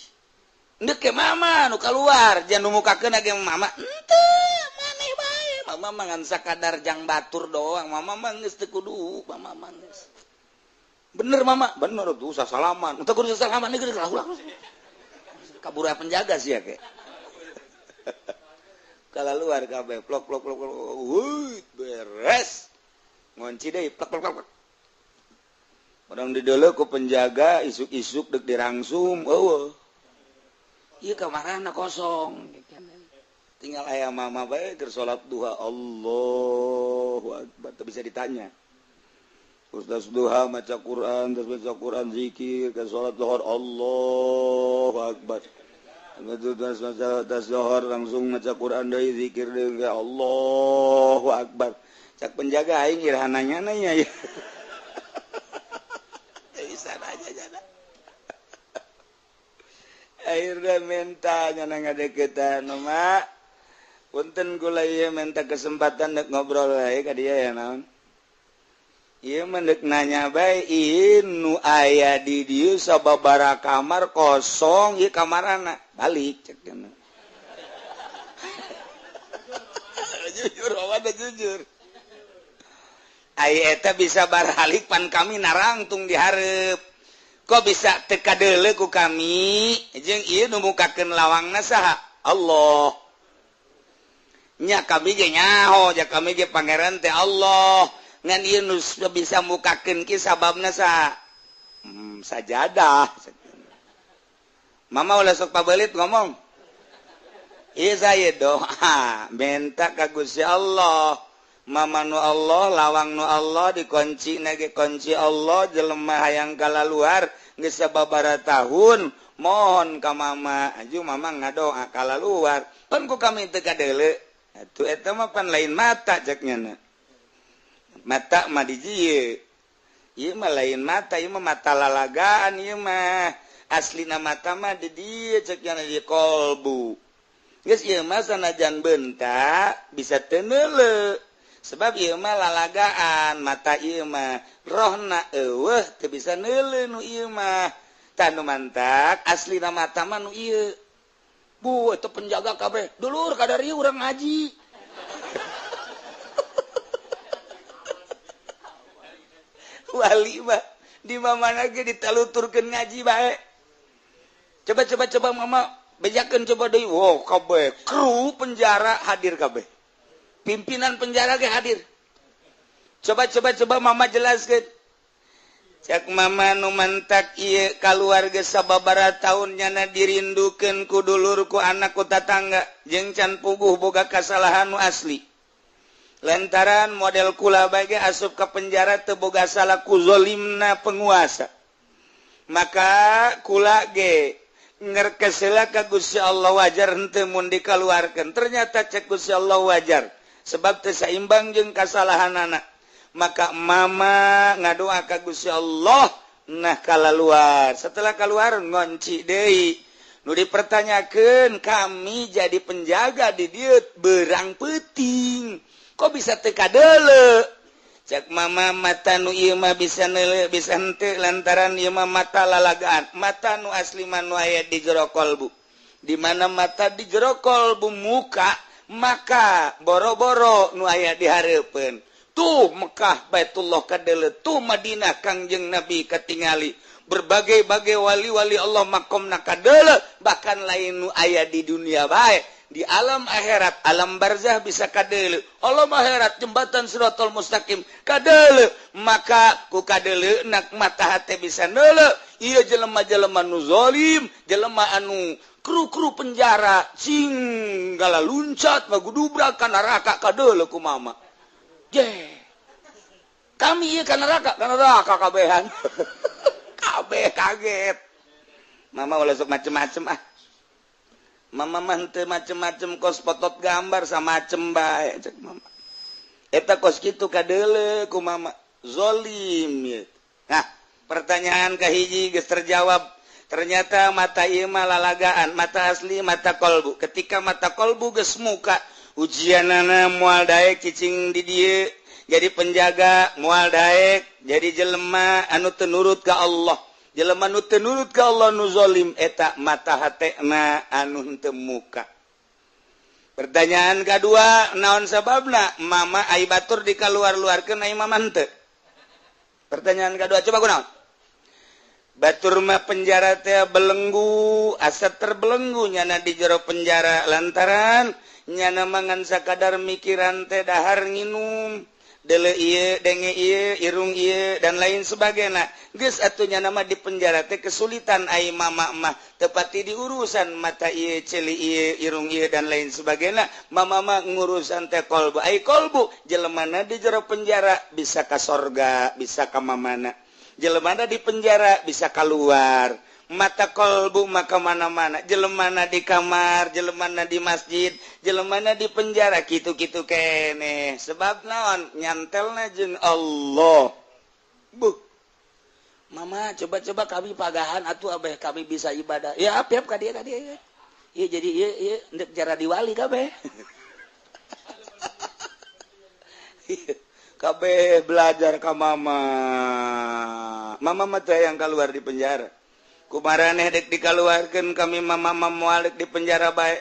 Speaker 1: Ndek ke mama nu keluar jangan nu mukakeun ge mama. Henteu, maneh bae. Mama mah ngan sakadar jang batur doang. Mama mah geus teu kudu, mama mah geus. Bener mama, bener tuh usah salaman. Teu kudu salaman geus ulah. Kabur penjaga sih ya ke. Kalau luar kabeh plok plok plok plok, wuih, beres. Ngunci deui plok plok plok. Orang dideuleu ku penjaga isuk-isuk dek dirangsum, eueuh. Ieu kamarana kosong. Tinggal aya mama bae keur salat duha, Allahu akbar, teu bisa ditanya. Terus duha maca Quran, terus baca Quran zikir, ke salat zuhur Allahu akbar. Terus maca zuhur langsung maca Quran deui zikir deui Allahu akbar. Cak penjaga aing iraha nanya ya. Teu bisa nanya jana. Akhirnya minta nyana ngadeukeutan mah. Punten kula ieu minta kesempatan dek ngobrol wae ka dia ya naon. Ieu mah deuk nanya bae ieu nu aya di dieu sababaraha kamar kosong ieu kamarana balik cek cenah. Jujur awan jujur. Ai eta bisa baralik pan kami narangtung di hareup. Kok bisa teu kadeuleu ku kami jeung ieu nu mukakeun lawangna saha? Allah. Nya kami ge nyaho, ja kami ge pangeran teh Allah. Ngan ieu nu bisa mukakeun ki sababna saha? Sajadah. Mama ulah sok pabelit ngomong. Ieu saya doa minta ka Gusti Allah. Mama nu Allah, lawang nu Allah dikunci nage kunci Allah jelema hayang kalaluar geus sababaraha tahun mohon ka mama aju mama ngadoa kalaluar pan ku kami teu kadeuleu atuh eta mah pan lain mata cek nyana. Mata mah di dieu. Ieu mah lain mata, ieu mah mata lalagaan ieu mah. Aslina mata mah di dieu cek nyana di kolbu. Geus ieu mah sanajan bentak bisa teu neuleu. Sebab ieu mah lalagaan, mata ieu mah rohna eueuh teu bisa neuleu nu ieu mah. Tah nu mantak aslina mata mah nu ieu. Bu, eta penjaga kabeh. Dulur kadarieu urang ngaji. Wali mah di mana ge ditaluturkeun ngaji bae. Coba coba coba mama bejakeun coba deui. Wow, kabeh kru penjara hadir kabeh. Pimpinan penjara ge hadir. Coba coba coba mama jelaskeun. Cak mama nu mantak ieu kaluarga sababaraha taun nyana dirindukeun ku dulur ku anak ku tatangga jeung can puguh boga kasalahan nu asli. Lantaran model kula bae asup ka penjara teu boga salah ku zolimna penguasa. Maka kula ge ngerkesela ka Gusti Allah wajar henteu mun dikaluarkeun. Ternyata cek Gusti Allah wajar sebab teu saimbang jeung kasalahanana. Maka mama ngadoa ka Gusti Allah nah kalaluar. Setelah keluar ngonci deui. Nu dipertanyakeun kami jadi penjaga di dieu berang peuting. Kok bisa teu kadeuleu? Cek mama mata nu ieu mah bisa neuleu bisa henteu lantaran ieu mah mata lalagaan. Mata nu asli mah nu aya di jero kolbu. Di mana mata di jero kolbu muka, maka boro-boro nu aya di hareupeun. Tuh Mekah Baitullah kadeuleu, tuh Madinah Kangjeng Nabi katingali. Berbagai-bagai wali-wali Allah makomna kadeuleu, bahkan lain nu aya di dunia bae. Di alam akhirat, alam barzah bisa kadeuleu. Alam akhirat jembatan Siratal Mustaqim kadeuleu. Maka ku kadeuleu nak mata hate bisa neuleu. Ieu jelema-jelema nu zalim, jelema anu kru-kru penjara cing gala luncat magudubrak ka neraka kadeuleu ku mama. Ye. Kami ieu ka neraka kabehan. Kabeh kaget. Mama ulah sok macem-macem ah. Mama mah henteu macem-macem kos potot gambar samacem bae cek mama. Eta kos kitu kadeuleu ku mama zolim ye. Nah, pertanyaan kahiji geus terjawab. Ternyata mata ieu mah lalagaan, mata asli mata kolbu. Ketika mata kolbu geus muka, Ujianana moal daek cicing di dieu jadi penjaga, moal daek jadi jelema anu teu nurut ka Allah. Jelema nu teu nurut ka Allah nu zalim eta mata hatena anu henteu muka. Pertanyaan kedua, naon sababna mama ai batur dikaluar-luarkeun ai mama henteu? Pertanyaan kedua coba kunaon? Batur mah penjara teh belenggu, asa terbelenggu nyana di jero penjara lantaran nyana mangan sakadar mikiran teh dahar nginum, dele ieu, denge ieu, irung ieu dan lain sebagainya. Geus atuh nyana mah di penjara teh kesulitan ai mama mah tepati diurusan mata ieu, ceuli ieu, irung ieu dan lain sebagainya. Mama mah ngurusan teh kolbu, ai kolbu jelemana di jero penjara bisa ka sorga, bisa ka mamana. Jelemana di penjara bisa keluar, mata kolbu maka mana-mana, jelemana di kamar, jelemana di masjid, jelemana di penjara kitu-kitu kene. Sebab naon nyantelna jeung Allah. Buh. Mama coba-coba kami pagahan atuh abeh kami bisa ibadah. Ya apiap ka dieu ka dieu. Ieu jadi ieu ieu ndek jara diwali kabeh. Kabeh belajar ka mama. Mama mah teh yang keluar di penjara. Kumaraneh dek dikaluarkeun kami mama mah moal dek di penjara bae.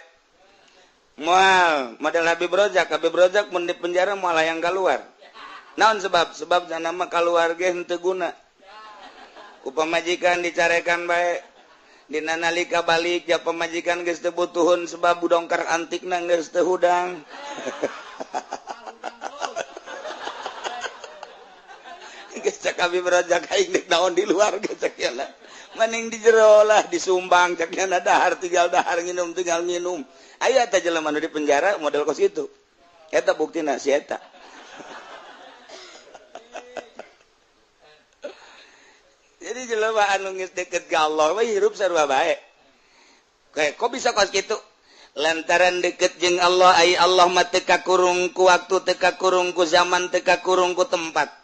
Speaker 1: Moal model Habib Rozak mun di penjara moal hayang keluar. Naon sebab? Sebab sana mah kaluar ge henteu guna. Ku pamajikan dicarekan bae. Dina nalika balik ja pamajikan geus teu butuhun sebab budongkar antikna geus teu hudang. Geus cak Habib Rozak aing dek naon di luar geus cak nya. Mending di jero lah disumbang cak nya dahar tinggal dahar nginum tinggal nginum. Aya eta jelema nu di penjara model kos kitu. Eta buktina si eta. Jadi jelema anu geus deket ka Allah mah hirup sarua bae. Kayak kok bisa kos kitu? Lantaran deket jeung Allah ai Allah mah teu kakurung ku waktu, teu kakurung ku zaman, teu kakurung ku tempat.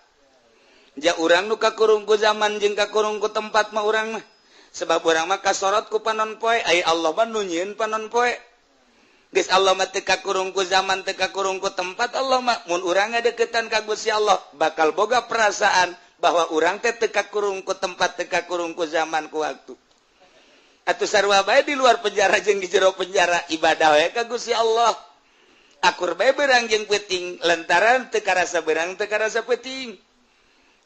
Speaker 1: Ja urang nu kakurung ku zaman jeung kakurung ku tempat mah urang mah. Sebab urang mah kasorot ku panon poe, ai Allah mah nu nyieun panon poe. Geus Allah mah teu kakurung ku zaman, teu kakurung ku tempat Allah mah. Mun urang ngadeukeutan ka Gusti Allah bakal boga perasaan bahwa urang teh teu kakurung ku tempat, teu kakurung ku zaman ku waktu. Atuh sarua bae di luar penjara jeung di jero penjara ibadah we ka Gusti Allah. Akur bae beurang jeung peuting lantaran teu karasa beurang teu karasa peuting.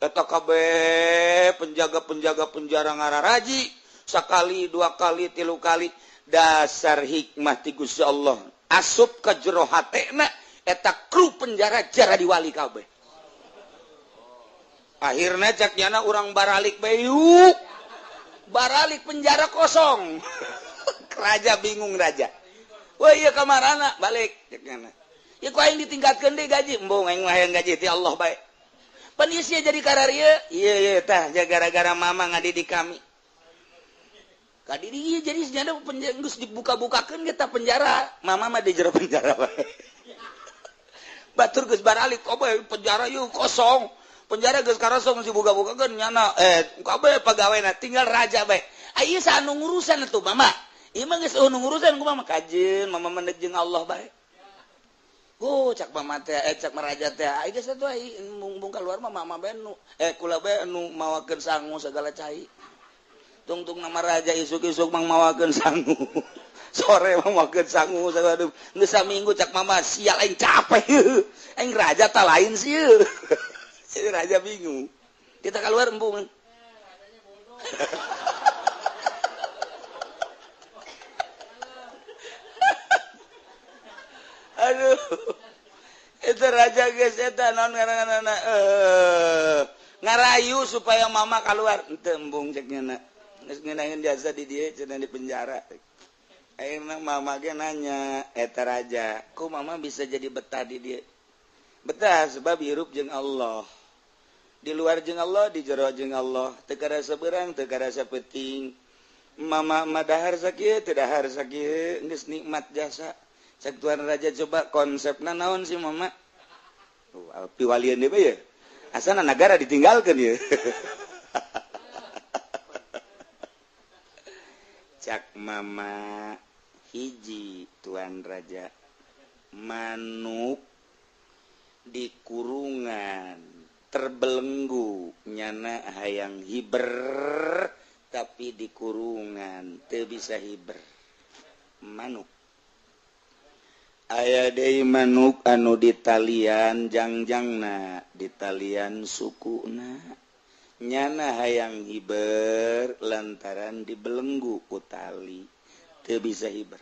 Speaker 1: Eta kabeh penjaga-penjaga penjara ngararaji sakali, dua kali, tilu kali. Dasar hikmah ti Gusti Allah asup ka jero hatena eta kru penjara jara diwali kabeh. Akhirna cak nyana urang baralik bae yuk. Baralik penjara kosong. Raja bingung raja. Wah ieu kamarana balik cak nyana. Ieu ku aing ditingkatkeun deui gaji, embung aing mah hayang gaji ti Allah bae. Penisia jadi kararia, iya iya tah gara-gara mama ngadidik kami. Kadidik iya jadi senyada geus dibuka-bukakeun kita penjara, mama mah di jero penjara bae. Batur geus baralik kabeh penjara yeuh kosong. Penjara geus karosong dibuka-bukakeun nyana kabeh pagawena tinggal raja bae. Ieu saha nu ngurusan atuh mama? Ieu mah geus nu ngurusan ku mama kajeun, mama mendek jeung Allah bae. Oh, cak mama teh, cak meraja teh, ai geus atuh ai mung keluar mah mama bae nu kula bae nu mawakeun sangu segala cai. Tungtung nama raja isuk-isuk mang mawakeun sangu. Sore mawakeun sangu segala geus saminggu cak mama sial aing capek. Aing raja ta lain sieun. Si raja bingung. Kita keluar embung. Aduh, itu raja geus eta naon ngaranna ngarayu supaya mama keluar. Henteu embung cek nya geus ngeunaheun jasa di dieu cenah di penjara. Ayeuna mama ge nanya eta raja, ku mama bisa jadi betah di dieu? Betah sebab hirup jeung Allah. Di luar jeung Allah, di jero jeung Allah, teu karasa beurang, teu karasa peuting. Mama mah dahar sakieu, teu dahar sakieu, geus nikmat jasa. Cek tuan raja coba konsepna naon sih mama? Piwalian deui ya. Asana negara ditinggalkeun ya. Cak mama hiji tuan raja. Manuk di kurungan terbelenggu nyana hayang hiber tapi di kurungan teu bisa hiber. Manuk aya deui manuk anu ditalian jangjangna, ditalian sukuna, nyana hayang hiber lantaran dibelenggu ku tali teu bisa hiber.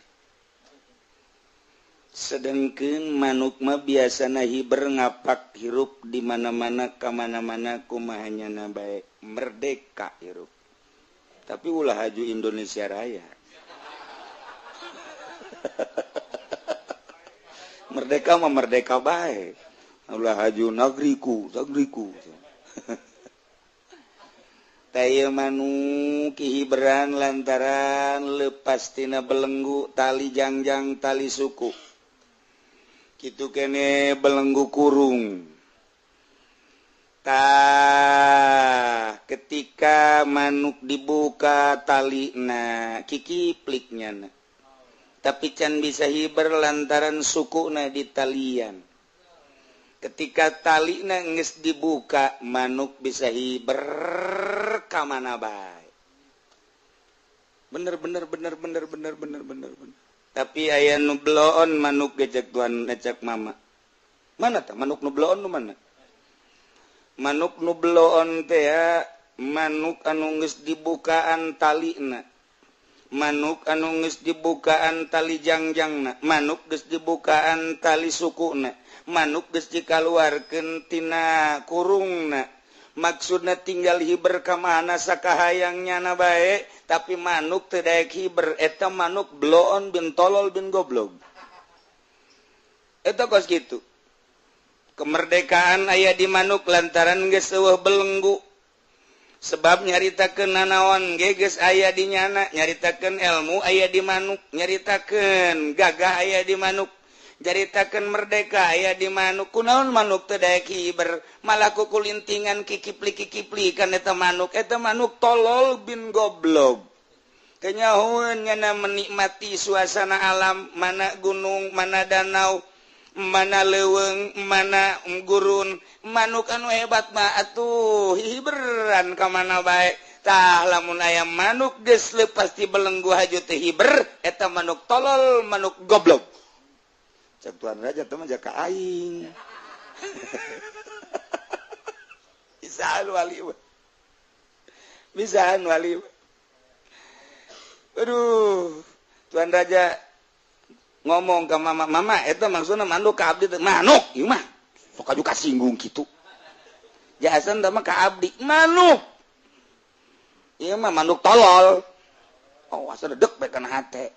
Speaker 1: Sedengkeun manuk mah biasana hiber ngapak hirup di mana-mana ka mana-mana kumaha nyana bae merdeka hirup. Tapi ulah haju Indonesia Raya. Merdeka mah merdeka bae. Ulah haju nagriku, nagriku. Taya manuk hiberan lantaran lepas tina belenggu tali jangjang tali suku. Kitu kene belenggu kurung. Tah ketika manuk dibuka talina kikipliknya na. Tapi can bisa hiber lantaran sukuna di talian. Ketika talina geus dibuka manuk bisa hiber ka mana bae. Bener bener bener bener bener bener bener bener. Tapi aya nu bloon manuk gejek tuan ngecek mama. Mana tah manuk nu bloon nu mana? Manuk nu bloon teh ya manuk anu geus dibukaan talina. Manuk anu geus dibukaan tali jangjangna, manuk geus dibukaan tali sukuna, manuk geus dikaluarkeun tina kurungna. Maksudna tinggal hiber ka mana sakahayang nyana bae, tapi manuk teu daek hiber, eta manuk bloon bin tolol bin goblog. Eta kos kitu. Kemerdekaan aya di manuk lantaran geus eueuh belenggu. Sebab nyaritakeun nanaon ge geus aya di nyana, nyaritakeun ilmu aya di manuk, nyaritakeun gagah aya di manuk, nyaritakeun merdeka aya di manuk. Kunaon manuk teu daek hiber, malah kukulintingan kikipli-kikipli kan eta manuk tolol bin goblog. Kenyahoeun nyana menikmati suasana alam, mana gunung, mana danau, mana leuweung, mana gurun. Manuk anu hebat mah atuh hiberan ka mana bae. Tah lamun aya manuk geus leupas ti belenggu haju teu hiber, eta manuk tolol, manuk goblok. Cek Tuan Raja teh mah jaka aing. Bisaan wali mah. Bisaan wali mah. Aduh, Tuan Raja ngomong ke mama, mama eta maksudna manuk ka abdi teh manuk ieu mah sok aju kasinggung kitu. Jahasan teh mah ka abdi manuk. Ieu mah manuk tolol. Oh, asa dedek bae kana hate.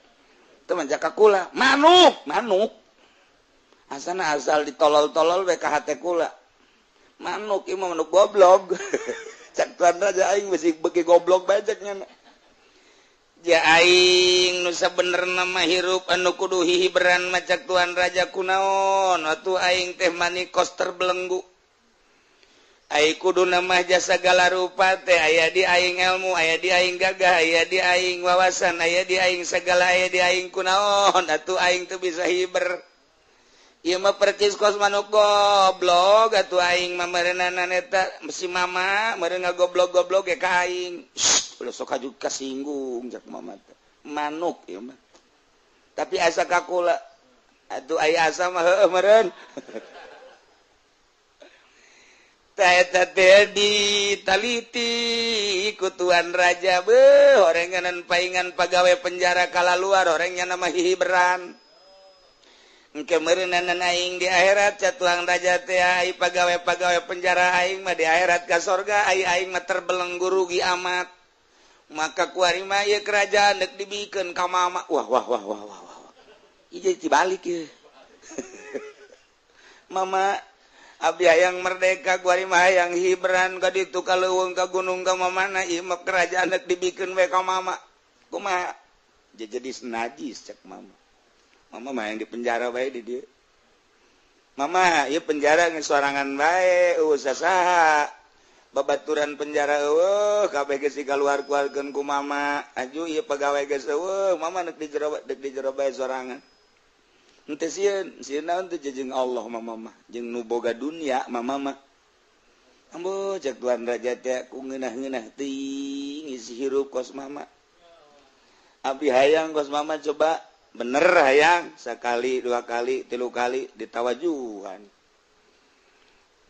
Speaker 1: Teu mah jaka kula, manuk, manuk. Asana asal ditolol-tolol bae ka hate kula. Manuk ieu mah manuk goblok. Cak Tuan Raja aing bisi beuki goblok bae cek nya. Ja aing nu sabenerna mah hirup anu kudu hihiberan macak Tuan Raja kunaon atuh aing teh manikos terbelenggu. Ai kuduna mah jasa segala rupa teh aya di aing ilmu, aya di aing gagah, aya di aing wawasan, aya di aing segala, aya di aing kunaon atuh aing teu bisa hiber. Ieu mah percis kos manuk goblok atuh aing mah meureunana eta si mama meureun ngagoblok-goblok ge ka aing. Ulah sok aju kasinggung cak mama teh. Manuk ieu mah. Tapi asa ka kula atuh aya asa mah heueuh meureun. Tah eta teh ditaliti ku Tuan Raja beuh horenganan paingan pagawe penjara kalaluar horeng nya mah hihiberan. Engke meureunana aing di akhirat ca Tuan Raja teh ai pagawe-pagawe penjara aing mah di akhirat ka sorga ai aing mah terbelenggu rugi amat. Maka kuari mah ieu kerajaan deuk dibikeun ka mama. Wah wah wah wah wah wah. Ieu jadi dibalik ieu. Mama abdi hayang merdeka kuari mah hayang hiberan ka ditu ka leuweung ka gunung ka mamana ieu mah kerajaan deuk dibikeun we ka mama. Kumaha? Jadi najis cek mama. Mama mah yang di penjara bae di dieu. Mama ieu penjara geus sorangan bae eueuh sasaha. Babaturan penjara eueuh kabeh geus dikaluar-keluarkeun ku mama. Aju ieu pagawe geus eueuh, mama deuk di jero bae sorangan. Henteu sieun, sieun naon teh jeung Allah mama mah, jeung nu boga dunia mama mah. Ambo cek tuan raja teh ku ngeunah-ngeunah teuing ngisi hirup kos mama. Abi hayang kos mama coba bener hayang sekali, dua kali, tilu kali ditawajuhan.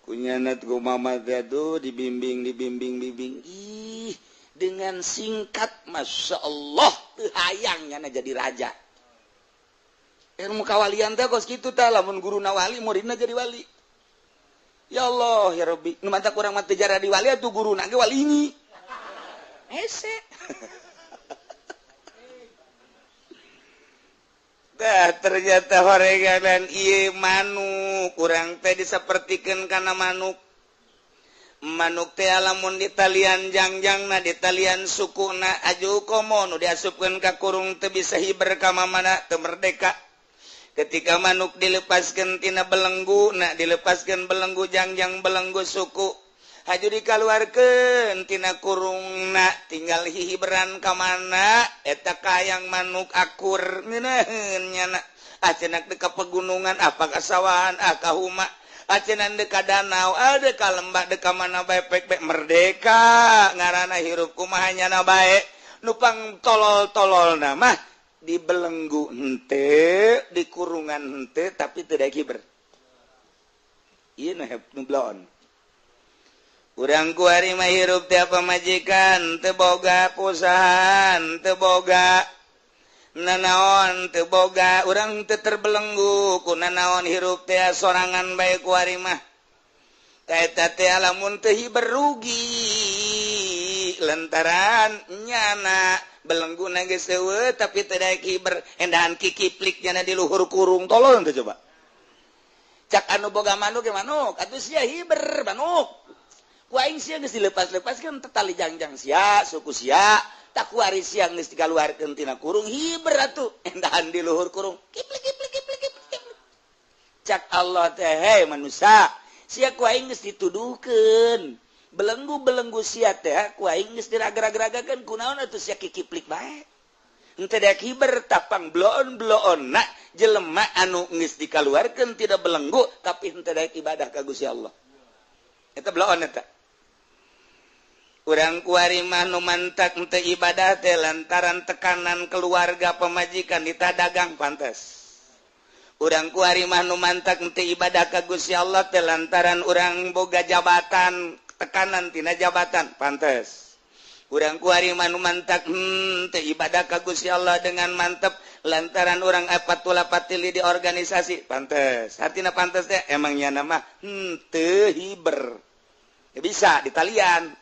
Speaker 1: Kunyanat ku mama teh tuh dibimbing dibimbing bimbing. Ih, dengan singkat Masya Allah teu hayang nyana jadi raja. Ilmu kawalian teh kos kitu tah, lamun guruna wali muridna jadi wali. Ya Allah ya Rabbi, nu manta kurang mah teu jadi wali atuh guruna ge wali ini. Hese. Dah ternyata horeganan ieu manuk kurang teh disapertikeun kana manuk. Manuk teh lamun ditalian jangjangna, ditalian sukuna aju komo nu diasupkeun ka kurung teu bisa hiber ka mamana teu merdeka. Ketika manuk dilepaskeun tina belenggu, na dilepaskeun belenggu jangjang belenggu suku, haju dikaluarkeun tina kurungna, tinggal hihiberan ka mana eta kayang manuk akur ngeunaheun nyana. Ah cenah teu ka pegunungan, ah ka sawahan, ah ka huma, ah cenah deuk ka danau, ah deuk ka lembah, deuk ka mana bae pek pek merdeka ngaranna hirup kumaha nyana bae. Nu pang tolol-tololna mah dibelenggu henteu, di kurungan henteu, tapi teu daek hiber. Ieu nu bloon. Urang kuari mah hirup teh pamajikan, teu boga perusahaan, teu boga nanaon, teu boga, urang teu terbelenggu ku nanaon hirup teh sorangan bae kuari mah. Eta teh lamun teu hiber rugi lantaran nyana belenggu na geus eueuh tapi teu daek hiber, endahan kikiplik nyana di luhur kurung tolong teh coba. Cak anu boga manuk ge manuk, atuh sia hiber manuk. Ku aing sia geus dilepas-lepaskeun teh tali jangjang sia, suku sia, tak kuari sia geus dikaluarkeun tina kurung hiber atuh, endahan di luhur kurung. Kiplik kiplik kiplik kiplik. Cak Allah teh hei manusia, sia ku aing geus dituduhkeun. Belenggu-belenggu sia teh ku aing geus diraga-ragakeun kunaon atuh sia kikiplik bae. Henteu daek hiber tapang bloon-bloonna jelema anu geus dikaluarkeun tidak belenggu tapi henteu daek ibadah ka Gusti Allah. Eta bloon eta. Urang kuari mah nu mantak henteu ibadah teh lantaran tekanan keluarga pamajikan ditadagang pantes. Urang kuari mah nu mantak henteu ibadah ka Gusti Allah teh lantaran urang boga jabatan, tekanan tina jabatan pantes. Urang kuari mah nu mantak teu ibadah ka Gusti Allah dengan mantep lantaran urang apatula patili di organisasi pantes. Artina pantes teh emang nyana mah teu hiber. Ya bisa ditalian.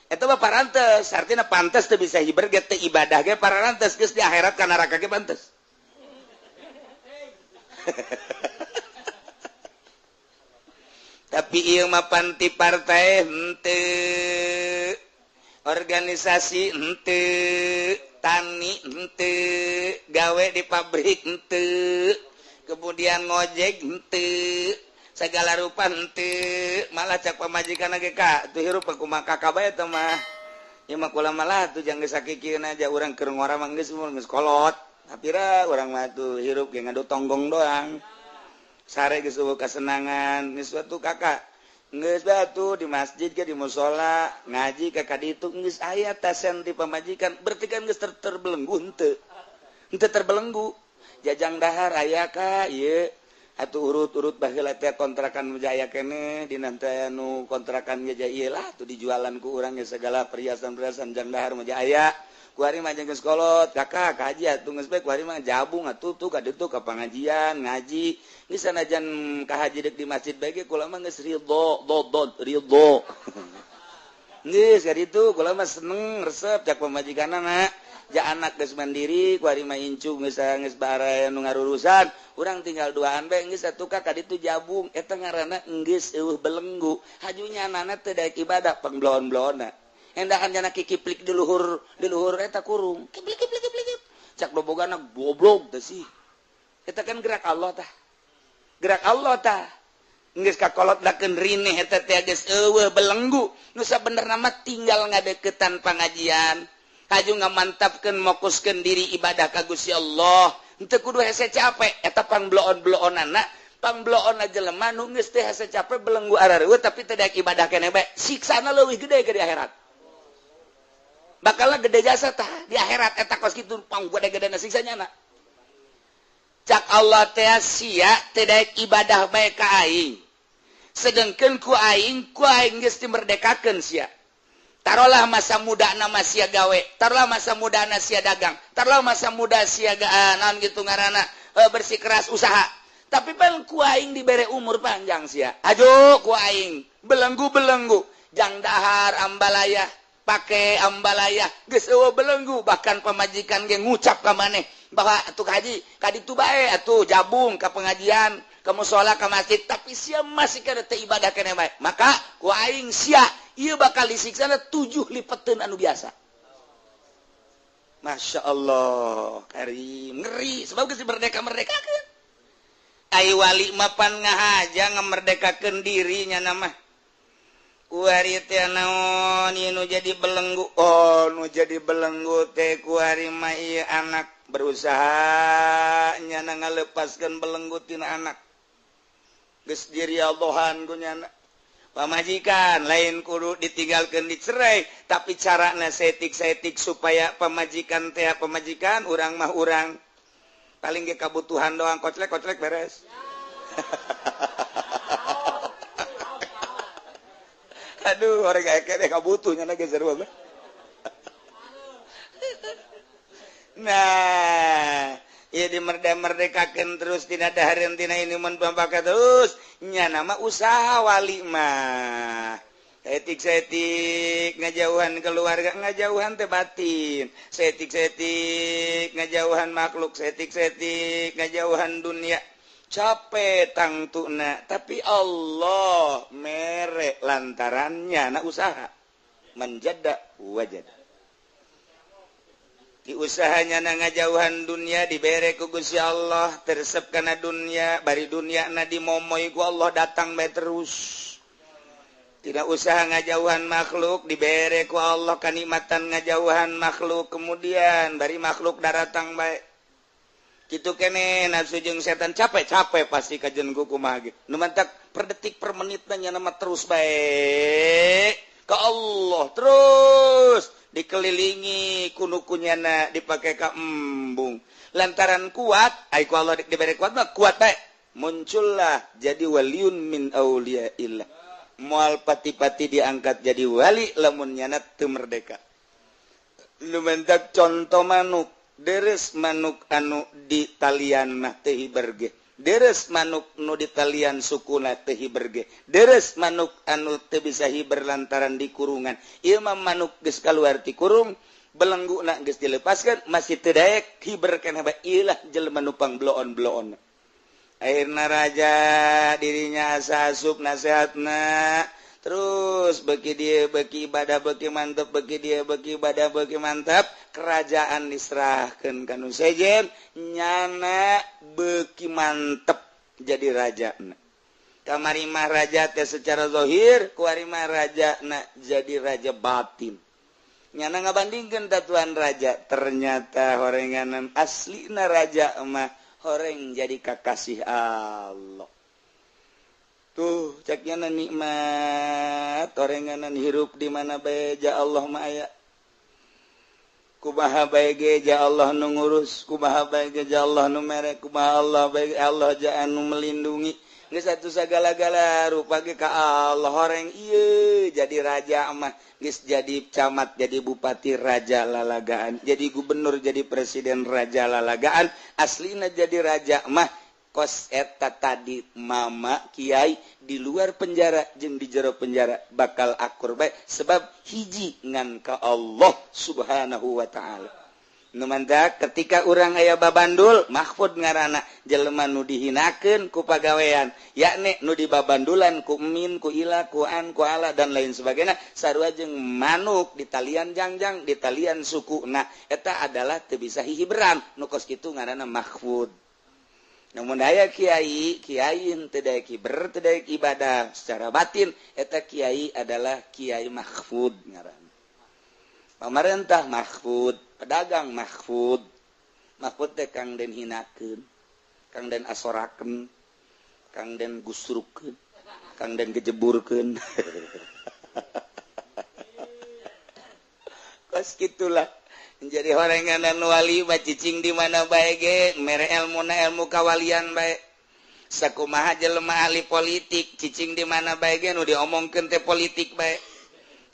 Speaker 1: Eta mah parantes, artina pantes teu bisa hiber ge teu ibadah ge parantes geus di akhirat ka neraka ge pantes. Tapi ieu mah panti partai henteu, organisasi henteu, tani henteu, gawe di pabrik henteu, kemudian ngojek henteu, segala rupa henteu, malah cak pamajikan ge ka tuh hirup kumaha kakak bae teh mah. Ieu mah kula malah tuh jang geus sakikieun aja urang keur ngora mah geus geus kolot. Tapi ra urang mah tuh hirup ge ngadu tonggong doang. Sare geus eueuh kasenangan, geus atuh kakak. Geus batu di masjid ke di musala, ngaji ka kaditu geus aya tasen di pamajikan, berarti kan geus terbelenggu henteu. Henteu terbelenggu. Jajang dahar aya ka ieu atuh urut-urut baheula teh kontrakan jaya keneh dina teh anu kontrakan ge ieu lah tuh dijualan ku urang ge segala perhiasan-perhiasan jang dahar mah aya. Kuari mah geus kolot, kakak kaji atuh geus bae kuari mah jabung atuh tuh ka ditu ka pangajian, ngaji. Geus sanajan ka haji deuk di masjid bae ge kula mah geus ridho, dodod, ridho. Geus ka ditu kula mah seneng resep cak pamajikanna. Ja anak geus mandiri, kuari mah incu geus geus baraya nu ngarurusan, urang tinggal duaan bae geus atuh ka ditu jabung. Eta ngaranna geus eueuh belenggu. Hajunya anana teu daek ibadah pangbloon-bloonna. Endahan jana kikiplik di luhur eta kurung. Kiplik kiplik kiplik. Cak dobogana goblok teh sih. Eta kan gerak Allah tah. Gerak Allah tah. Geus kakolot dakeun rineh eta teh geus eueuh belenggu. Nu sabenerna mah tinggal ngadeukeutan pangajian. Haju ngamantapkeun mokuskeun diri ibadah ka Gusti Allah. Henteu kudu hese capek eta pangbloon-bloonana, pangbloon jelema nu geus teh hese capek belenggu arareueuh tapi teu daek ibadah keneh bae. Siksana leuwih gede ke di akhirat. Bakalna gede jasa tah di akhirat eta kos kitu pang gede-gedena siksanya na. Cak Allah teh sia teu daek ibadah bae ka aing. Sedengkeun ku aing geus dimerdekakeun sia. Taruhlah masa muda nama sia gawe, taruhlah masa muda na sia dagang, taruhlah masa muda sia naon gitu ngaranna bersikeras usaha. Tapi pan ku aing dibere umur panjang sia. Ajo ku aing belenggu-belenggu, jang dahar ambalaya, pake ambalaya, geus eueuh belenggu, bahkan pamajikan ge ngucap ka maneh bahwa atuh haji ka ditu bae atuh jabung ka pengajian, ke musola, ke masjid, tapi sia masih kada teu ibadah keneh bae. Maka ku aing sia ieu bakal disiksa 7 lipeteun anu biasa. Masya Allah, karim ngeri sebab geus merdeka-merdekakeun. Ai wali mapan ngahaja ngamerdekakeun dirinya nama. Kuari teh naon ieu nu jadi belenggu? Oh, nu jadi belenggu teh kuari mah ieu anak berusaha nyana ngalepaskeun belenggu tina anak. Geus diriallohan ku nyana. Pamajikan lain kudu ditinggalkan dicerai, tapi carana setik-setik supaya pamajikan teh pamajikan urang mah urang paling ge kabutuhan doang koclek-koclek beres. Aduh, orang kayak kabutuhnya lagi seru banget. Nah, ya dimerdeka-merdekakeun terus tina dahareun tina inuman pampaka terus nya nama usaha wali mah. Setik-setik ngajauhan keluarga, ngajauhan teh batin. Setik-setik ngajauhan makhluk, setik-setik ngajauhan dunia. Capek tangtuna, tapi Allah mere lantarannya na usaha. Menjada wajada. Di usahanya na ngajauhan dunia dibere ku Gusti Allah, teresep kana dunia, bari dunia na dimomoy ku Allah datang bae terus. Tidak usaha ngajauhan makhluk dibere ku Allah kanikmatan ngajauhan makhluk, kemudian bari makhluk daratang bae. Kitu kene nafsu jeung setan capek-capek pasti kajen ku kumaha ge. Nu mantak per detik per menitna nya mah terus bae ka Allah terus dikelilingi kunu kunyana dipake ka embung. Lantaran kuat, ai ku Allah dibere kuat mah kuat bae. Muncullah jadi waliun min auliyaillah. Moal pati-pati diangkat jadi wali lamun nyana teu merdeka. Nu mentak conto manuk, deres manuk anu di talian mah teu hiber ge. Deres manuk nu di talian sukuna teu hiber ge. Deres manuk anu teu bisa hiber lantaran di kurungan. Ieu mah manuk geus kaluar ti kurung, belengguna geus dilepaskeun masih teu daek hiber keneh bae. Ieu lah jelema nu pangbloon-bloon. Akhirna raja dirinya asa asup nasehatna terus beki dia beki ibadah beki mantap, beki dia beki ibadah beki mantap, kerajaan diserahkeun ka nu sejen nyana beki mantep jadi raja. Kamari mah raja teh secara zahir, kuari mah raja na jadi raja batin. Nyana ngabandingkeun tatuan raja, ternyata horenganan aslina raja mah horeng jadi kakasih Allah. Tuh ceknya nikmat orenganan hirup di mana bae ja Allah mah aya. Kumaha bae ge ja Allah nu ngurus, kumaha bae ge ja Allah nu mere, kumaha Allah bae Allah ja anu melindungi. Geus atuh sagala-gala rupa ge ka Allah horeng ieu jadi raja mah, geus jadi camat, jadi bupati raja lalagaan, jadi gubernur, jadi presiden raja lalagaan, aslina jadi raja mah kos eta tadi mama kiai di luar penjara jeung di jero penjara bakal akur bae sebab hiji ngan ka Allah Subhanahu wa taala. Nu mantak ketika urang aya babandul mahfud ngaranna jelema nu dihinakeun ku pagawean yakni nu dibabandulan ku min ku ila ku an ku ala dan lain sebagainya sarua jeung manuk di talian jangjang di talian sukuna eta adalah teu bisa hihiberan nu kos kitu ngaranna mahfud. Namun aya kiai, kiai teu daek hiber, teu daek ibadah secara batin, eta kiai adalah kiai mahfud ngaranna. Pamarentah mahfud, pedagang mahfud, Mahfud teh Kang Den hinakeun, Kang Den asorakeun, Kang Den gusrukeun, Kang Den kejeburkeun. Kos gitulah menjadi horengan wali mah cicing di mana bae ge mere elmuna ilmu kawalian bae. Sakumaha jelema ahli politik cicing di mana bae ge nu diomongkeun teh politik bae.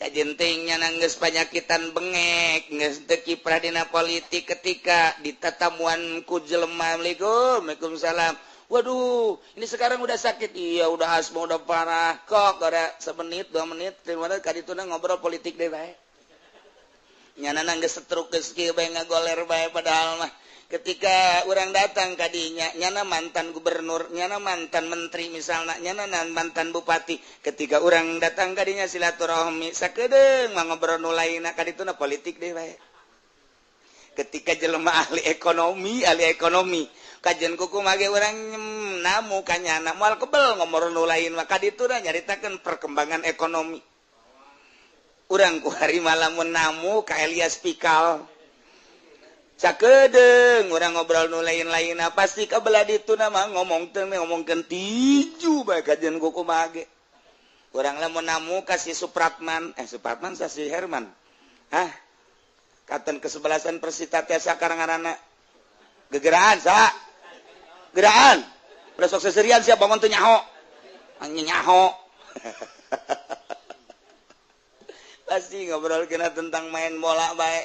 Speaker 1: Kajenting nyana geus panyakitan bengek geus teu kiprah dina politik ketika ditatamuan ku jelema Assalamualaikum waalaikumsalam. Waduh, ini sekarang udah sakit. Iya, udah asma, udah parah. Kok ada semenit, 2 menit, 3 menit kadituna ngobrol politik deh bae. Nyana geus setruk geus kieu bae ngagoler bae padahal mah ketika orang datang kadinya nyana mantan gubernur, nyana mantan menteri misalnya, nyana mantan bupati. Ketika orang datang kadinya silaturahmi sakedeung mah ngobrol nu lainna kadituna politik deh bae. Ketika jelema ahli ekonomi kajian kuku mage orang namu kanyana moal kebel ngobrol nu lain mah kadituna nyaritakeun perkembangan ekonomi. Urang ku hari malam namu ka Elias Pikal sakedeung urang ngobrol nu lain-lain pasti kabelah dituna mah ngomongkeun tiju bae kajian kuku mage. Urang lamun namu ka si Supratman, Supratman sa si Herman. Hah? Katen kesebelasan Persita teh sakarang ngaranna. Gegeraan sa. Geraan. Udah sok seserian sia bangun teu nyaho. Anjing nyaho. Pasti ngobrol kena tentang main bola bae.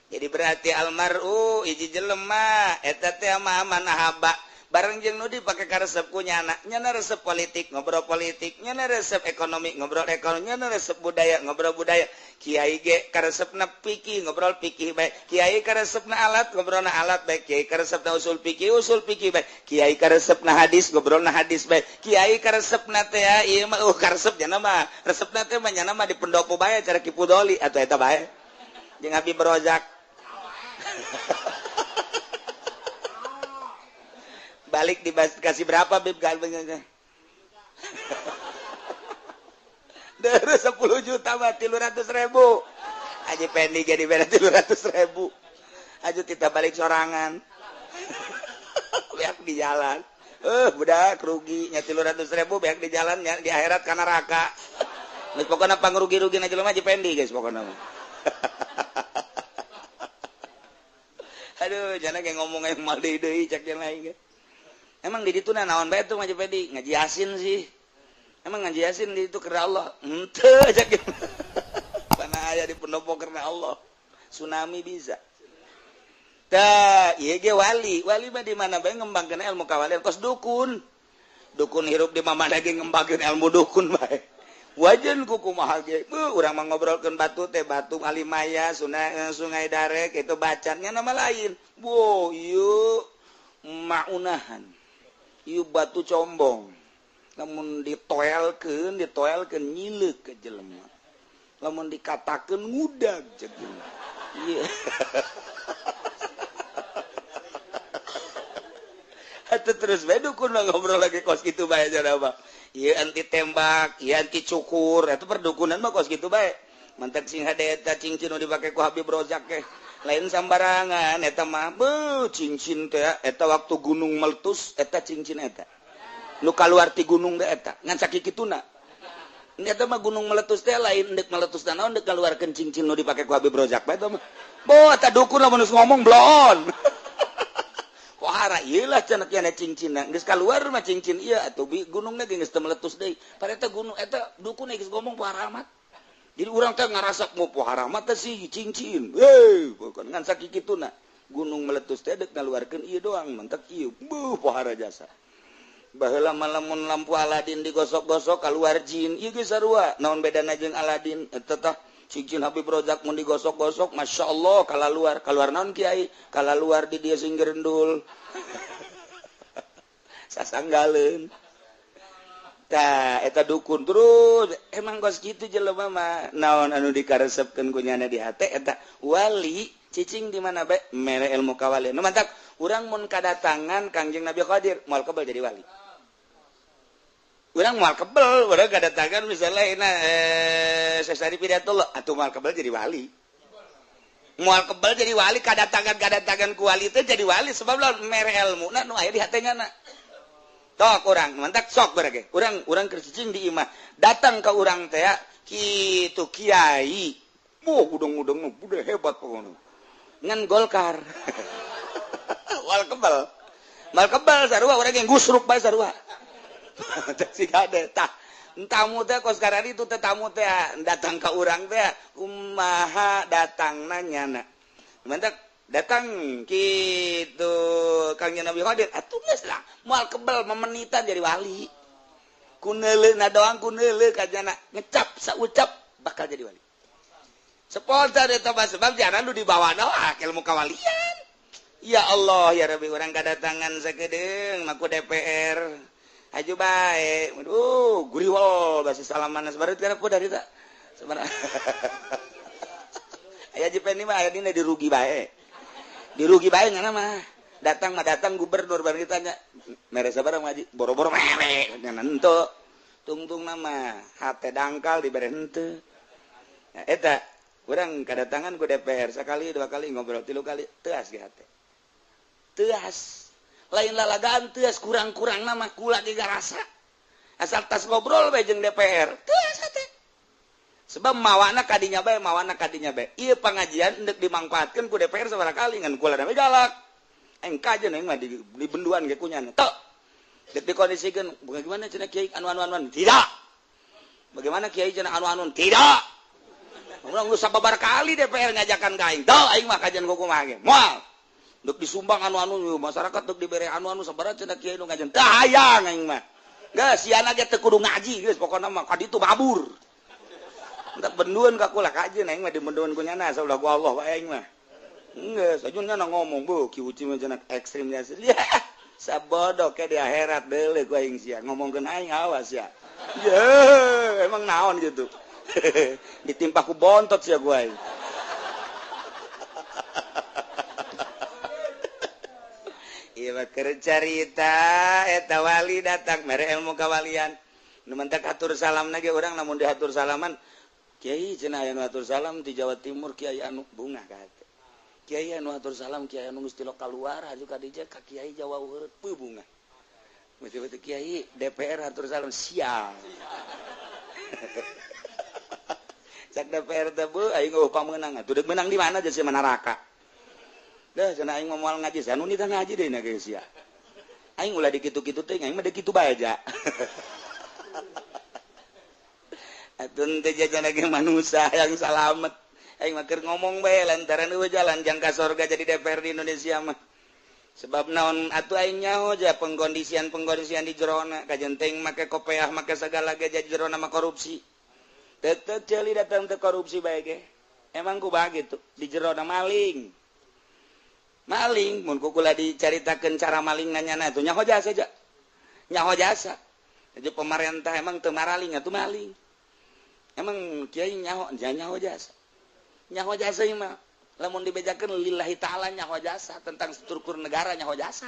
Speaker 1: Jadi berarti almaru hiji jelema eta teh mah manahaba bareng jeung nu dipake karesep ku nyana, nyana resep politik ngobrol politik, nyana resep ekonomi ngobrol ekonomi, nyana resep budaya ngobrol budaya. Kiai ge karesepna fikih ngobrol fikih bae, kiai karesepna alat ngobrolna alat bae, kiai karesepna usul fikih bae, kiai karesepna hadis ngobrolna hadis bae, kiai karesepna teh ieu mah karesep nyana mah resepna teh mah nyana mah di pendopo bae cara Ki Pudoli atuh eta bae jeung Habib Rozak. Balik dikasih berapa Bib galbengnya? Dari 10 juta mah 300.000. Aja pendi jadi beda 300.000. Aja kita balik sorangan. Beak di jalan. Budak rugi nya 300.000 beak di jalan nya di akhirat kana neraka. Geus pokona pangrugi-rugi na jelema aja pendi guys pokona mah. Aduh, jangan kayak ngomong aja mal deui cek yang lain. Emang di ditu naon bae tuh ngaji pedi, ngaji yasin sih. Emang ngaji yasin di itu karena Allah. Henteu cek. Mana aya di pendopo karena Allah. Tsunami bisa. Tah, ieu ge wali. Wali mah di mana bae ngembangkeun ilmu kawalian kos dukun. Dukun hirup di mana ge ngembangkeun ilmu dukun bae. Wajan kumaha ge. Urang mah ngobrolkeun batu teh batu Alimaya, sungai Darek itu bacannya nama lain. Wo, ieu maunahan. Ieu batu combong. Lamun ditoelkeun nyileuk ke jelema. Lamun dikatakeun ngudag jeung jelema. Ieu. Atuh terus bae dukun mah ngobrol lagi kos kitu bae cenah mah. Ieu anti tembak, ieu anti cukur, eta perdukunan mah kos kitu bae. Mantak sing hade eta cincin nu dipake ku Habib Rozak ge. Lain sambarangan eta mah beuh cincin teh eta waktu gunung meletus eta cincin eta. Nu kaluar ti gunung teh eta ngan sakikituna. Eta mah gunung meletus teh lain deuk meletus naon deuk kaluarkeun cincin nu dipake ku Habib Rozak bae eta mah. Boh eta dukun lamun geus ngomong bloon. Pohara ieu lah cenah kieu cincinna geus kaluar mah cincin ieu atuh gunungna ge geus teu meletus deui. Padahal eta gunung eta dukun geus ngomong pohara amat. Jadi urang teh ngarasa mau pohara amat teh sih cincin. Heuh, bukan ngan sakikituna. Gunung meletus teh deuk ngaluarkeun ieu doang mentek ieu. Beuh pohara jasa. Baheula mah lamun lampu Aladin digosok-gosok kaluar jin. Ieu geus sarua. Naon bedana jeung Aladin? Eta tah cincin Habib Rozak mun digosok-gosok Masya Allah kalaluar. Kaluar naon kiai? Kalaluar di dia sing gerendul. Sasanggaleun. Tah eta dukun terus emang kos kitu jelema mah naon anu dikaresepkeun ku nyana di hate eta wali cicing di mana bae mere ilmu kawalian. Nu mantak urang mun kadatangan Kangjeng Nabi Khadir moal kebel jadi wali. Urang moal kebel, urang kadatangan misalnya ina Sesari Pidatullah atuh moal kebel jadi wali. Moal kebal jadi wali kadatangan-kadatangan ku wali teh jadi wali sebab lawan mere elmuna nu aya di hatenya na. Tok urang mantak sok berage. Urang keur cicing di imah datang ka urang teh kitu kiai. Wah, udang-udang udah hebat pokoknya. Ngan Golkar. Wal kebal. Mal kebal sarua urang yang gusruk bae sarua. Teh siga teh tah. Tamu teh kos karari itu teh tamu teh datang ka urang teh kumaha datangna nyana. Mantak datang kitu Kang Nabi Khadir atuh geus lah moal kebal memenitan jadi wali. Ku neuleuh doang ku neuleuh ka jana ngecap saucap bakal jadi wali. Spontan eta mah sebab jangan nu dibawa doa ilmu kawalian. Ya Allah ya Rabbi urang kadatangan sakedeung maku DPR. Haju bae. Aduh, guriwol basi salaman sabarut kana ku dari ta. Sabar. Aya Jepeni mah aya dina dirugi bae. Dirugi bae ngana mah. Datang mah datang gubernur bareng ditanya, mere sabaraha ngaji? Boro-boro mere nya henteu. Tungtung nama hate dangkal dibere henteu. Nah, eta urang kadatangan ku DPR sekali dua kali ngobrol tilu kali teas ge hate. Teas. Lain lalagaan teas kurang-kurang nama kula ge garasa. Asal tas ngobrol bae jeung DPR, teas hate. Sebab mawana kadinya bae, mawana kadinya bae. Ieu pangajian endek dimangfaatkeun ku DPR sabaraha kali ngan kula da galak. Aing kajeun aing mah di benduan ge kunyana. Tok. Dek dikondisikeun, bagaimana cenah kiai anu-anu-anu? Tidak. Bagaimana kiai cenah anu-anu? Tidak. Urang geus sababar kali DPR ngajakan ka aing. Teu aing mah kajian kumaha ge. Moal. Deuk disumbang anu-anu masyarakat deuk dibere anu-anu sabaraha cenah kiai nu ngajian. Teu hayang aing mah. Geus siana ge teu kudu ngaji geus pokona mah ka ditu mabur. Entak benduan ka kula kajian aing mah di benduan ku nyana saulah ku Allah wae aing mah. Geus aja nyana ngomong beuh ki uci mah cenah ekstrim nya. Sabodo ke di akhirat deuleuh ku aing sia ngomongkeun aing awas ya. Ye, emang naon gitu. Ditimpa ku bontot sia gua. Ieu mah keur carita eta wali datang mere ilmu kawalian. Nu mentak atur salamna ge urang lamun diatur salaman kiai cenah aya nu atur salam di Jawa Timur kiai anu bungah ka hate. Kiai anu atur salam kiai anu geus tilok kaluar haju ka dieu ka kiai Jawa Heureut peuh bungah. Betul-betul kiai DPR atur salam sial. Cak DPR teh beuh aing eueuh pamenang atuh deuk menang di mana jeung neraka. Dah cenah aing moal ngaji anu nitah ngaji deui na geus sia. Aing ulah dikitu-kitu teh aing mah deuk kitu bae aja. Atuh teh jajan lagi manusia yang salamet. Aing mah keur ngomong bae lantaran eueuh jalan jangka sorga jadi DPR di Indonesia mah. Sebab naon atuh aing nyaho ja pengkondisian-pengkondisian di jerona kajen teuing make kopeah make sagala ge jadi jerona mah korupsi. Tetep ceuli datang teu korupsi bae ge. Emang kumaha gitu di jerona maling. Maling mun ku kula dicaritakeun cara maling nanyana atuh nyaho jasa ja. Nyaho jasa. Jadi pemerintah emang teu maraling atuh maling. Emang kiai nyaho nyaho jasa. Nyaho jasa ieu mah lamun dibejakeun lillahi ta'ala nyaho jasa tentang struktur negara nyaho jasa.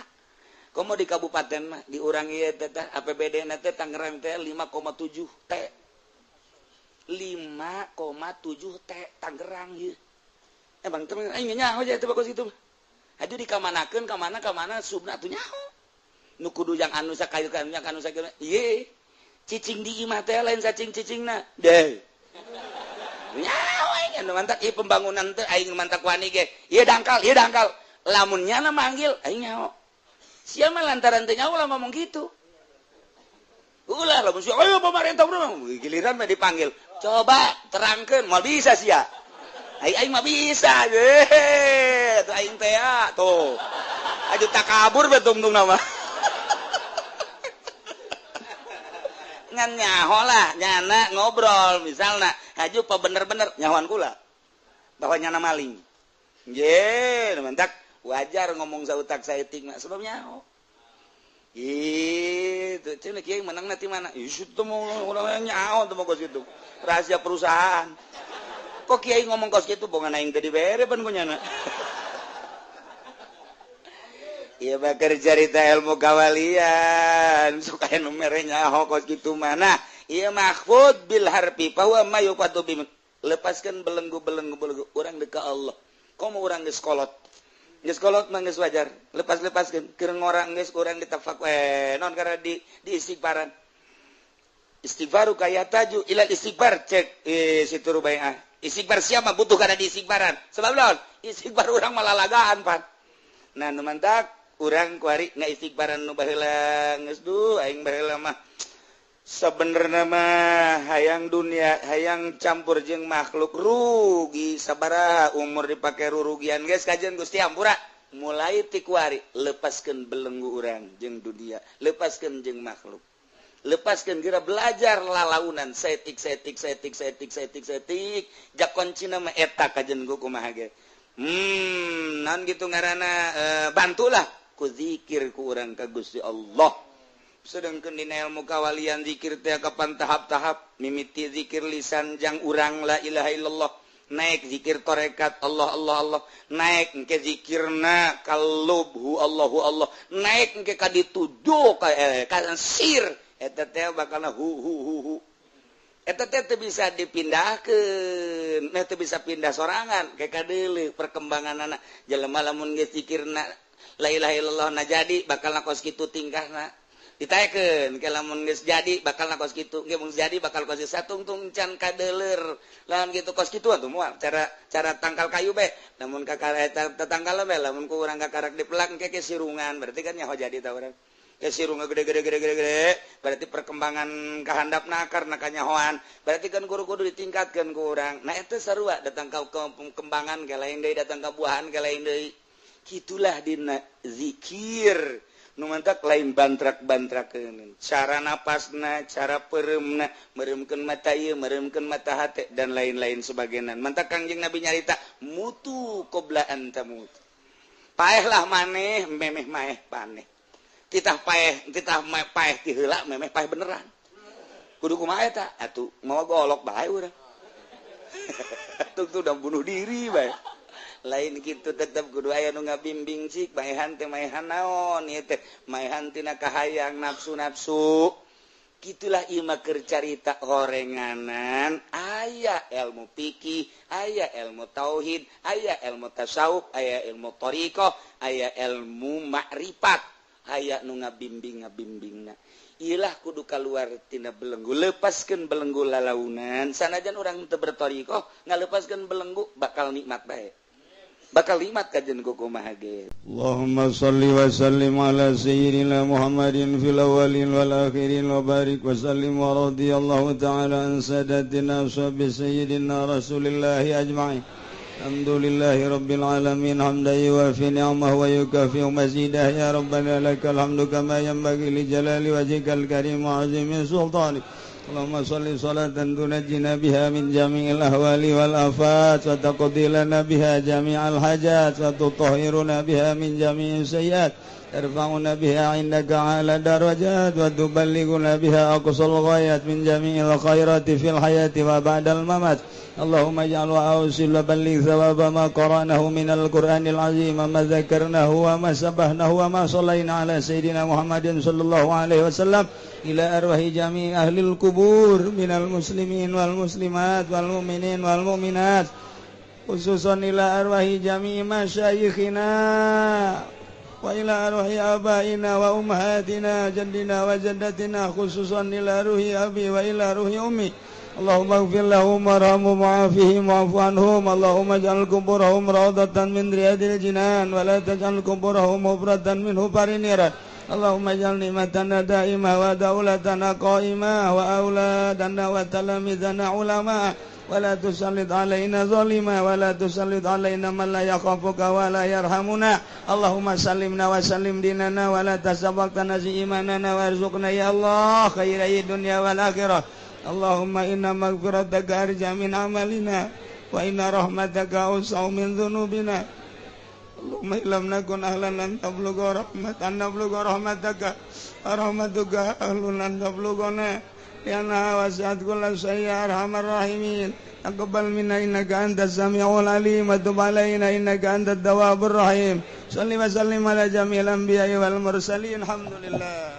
Speaker 1: Komo di kabupaten mah di urang ieu teh APBD na teh Tangerang teh 5,7 T. 5,7 T Tangerang ieu. Emang teh aing nyaho jasa teh bagus itu. Aju dikamanakeun ka mana subna atuh nyaho. Nu kudu yang anu sakayu ka anu sakieu. Ieu cicing di imah teh lain sacing cicingna. Deh. Nyaho aing anu mantak ieu pembangunan teh aing mantak wani ge. Ieu dangkal, ieu dangkal. Lamun nyana manggil aing nyaho. Sia mah lantaran teh nyaho lah ngomong gitu. Ulah lamun sia ayo pemerintah bro giliran mah dipanggil. Coba terangkeun moal bisa sia. Aing mah bisa. Ye, tuh aing teh tuh. Aju takabur bae tungtung nama. Ngan nyaho lah, nyana ngobrol misalna, haju pa bener-bener nyahoan kula. Bahwa nyana maling. Nggih, mantak wajar ngomong sautak saeutik mah sebab nyaho. Itu cenah kiai menang ti mana? Ih, teu mau urang nyaho teu mau kos kitu. Rahasia perusahaan. Kok kiai ngomong kos kitu bongan aing teh dibere pan ku nyana. Ieu mah keur carita ilmu kawalian, suka nu mere nyaho kos kitu mah. Nah, ieu mahfud bil harfi fa huwa ma yufadu bi. Lepaskan belenggu-belenggu belenggu urang deuk ka Allah. Komo urang geus kolot. Geus kolot mah geus wajar, lepas-lepaskeun. Keur ngora geus urang ditafak non karena di istighfaran. Istighfaru kaya taju ilal istighfar cek situ rubaiah. Istighfar siapa butuh karena di istighfaran. Sebab naon? Istighfar urang malalagaan pan. Nah nu mantak urang kuari ngaistighfaran nu baheula geus duh aing baheula mah sebenarnya mah hayang dunia hayang campur jeung makhluk rugi sabaraha umur dipake rurugian geus kajian Gusti ampura. Mulai ti kuari lepaskeun belenggu urang jeung dunia, lepaskeun jeung makhluk, lepaskeun geura belajar lalaunan setik setik setik setik setik setik jak kuncina mah eta kajian kumaha ge. Naon gitu ngaranna bantulah ku zikir ku urang ka Gusti Allah. Sedangkan dina ilmu kawalian zikir teh kapan tahap-tahap mimiti zikir lisan jang urang la ilaha illallah, naik zikir tarekat Allah Allah Allah, naik engke zikirna kalub hu Allahu Allah, naik engke ka dituduh ka sir eta teh bakalna hu hu hu hu. Eta teh teu bisa dipindahkeun, teu bisa pindah sorangan ke kadeuleu perkembanganana. Jelema lamun geus zikirna la ilaha illallah na jadi bakalna kos kitu tingkahna. Ditaekeun ke lamun geus jadi bakal kos kitu, ge mun jadi bakal kos satungtung can kadeuleur. Lamun kitu kos kitu atuh moal cara cara tangkal kayu bae. Lamun kakara eta tetangkal bae lamun ku urang kakarak dipelak engke ke sirungan berarti kan nyaho jadi ta urang. Ke sirungan gede gede gede gede gede berarti perkembangan kahandapna karena kanyahoan. Berarti kan guru kudu ditingkatkeun ku urang. Nah eta sarua datang ka perkembangan ke lain deui, datang ka buahan ke lain deui. Kitulah dina zikir. Nu mantak lain bantrak-bantrakeun. Cara napasna, cara pereumna, mereumkeun mata ieu, mereumkeun mata hate dan lain-lain sebagainya. Mantak Kangjeng Nabi nyarita mutu qabla an tamut. Paehlah maneh, memeh maeh paneh. Titah paeh, titah paeh ti heula memeh paeh beneran. Kudu kumaha eta? Atuh mawa golok bae urang. Atuh tuh udah bunuh diri bae. Lain gitu tetep kudu aya nu ngabimbing cik maehan teh maehan naon ieu teh maehan tina kahayang nafsu-nafsu. Kitulah ieu mah keur carita horenganan aya ilmu fikih, aya ilmu tauhid, aya ilmu tasawuf, aya ilmu thariqah, aya ilmu makrifat, aya nu ngabimbing-ngabimbingna. Ilah kudu kaluar tina belenggu, lepaskeun belenggu lalaunan. Sanajan urang teu berthariqah, ngalepaskeun belenggu bakal nikmat bae. Bakal nikmat kajian kumaha ge.
Speaker 3: Allahumma salli wa sallim ala sayyidina Muhammadin fil awwalin wal akhirin wa barik wa sallim wa radhiyallahu ta'ala an sadatina ashabi sayyidina Rasulillah ajma'in. Alhamdulillahi rabbil alamin hamdan yuwafi ni'amahu wa yukafi mazidah ya rabbana lakal hamdu kama yanbaghi li jalali wajhikal karim wa 'azimi sultanik. Allahumma salli salatan tunajjina biha min jami'il ahwali wal afat wa taqdi lana biha jami'al hajat wa tutahhiruna biha min jami'is sayyiat tarfa'una biha 'indaka 'ala darajat wa tuballighuna biha aqsal ghayat min jami'il khairati fil hayati wa ba'dal mamat. Allahumma ij'al wa awsil wa balligh thawaba ma qara'nahu minal Qur'anil azim ma dzakarnahu wa ma sabbahnahu wa ma shallaina ala sayyidina Muhammadin sallallahu alaihi wasallam ila arwahi jami' ahlil kubur minal muslimin wal muslimat wal mu'minin wal mu'minat khususan ila arwahi jami' masyayikhina wa ila arwahi abaina wa ummahatina jaddina wa jaddatina khususan ila ruhi abi wa ila ruhi ummi. Allahumma ighfir lahum warhamhum wa'afihim wa'fu anhum. Allahumma ij'al kuburahum rawdatan min riyadil jinan wa la taj'al kuburahum hufratan min hufarin niran. Allahumma ij'al ni'matana da'imah wa daulatana qa'imah wa auladana wa talamizana ulama wa la tusallit alaina zalima wa la tusallit alaina man la yakhafuka wa la yarhamuna. Allahumma sallimna wa sallim dinana wa la tasabaqtana imanana warzuqna ya Allah khairai dunya wal akhirah. Allahumma inna maghfirataka arja min amalina wa inna rahmataka awsa'u min dhunubina. Allahumma illam nakun ahlan an tablugha rahmatan nablugha rahmataka rahmatuka ahlun an tablughana lianna wasi'at kulla syai'in ya arhamar rahimin. Taqabbal minna innaka antas samiul alim wa tub alaina innaka antat tawwabur rahim. Shalli wa sallim ala jami'il anbiya'i wal mursalin. Alhamdulillah.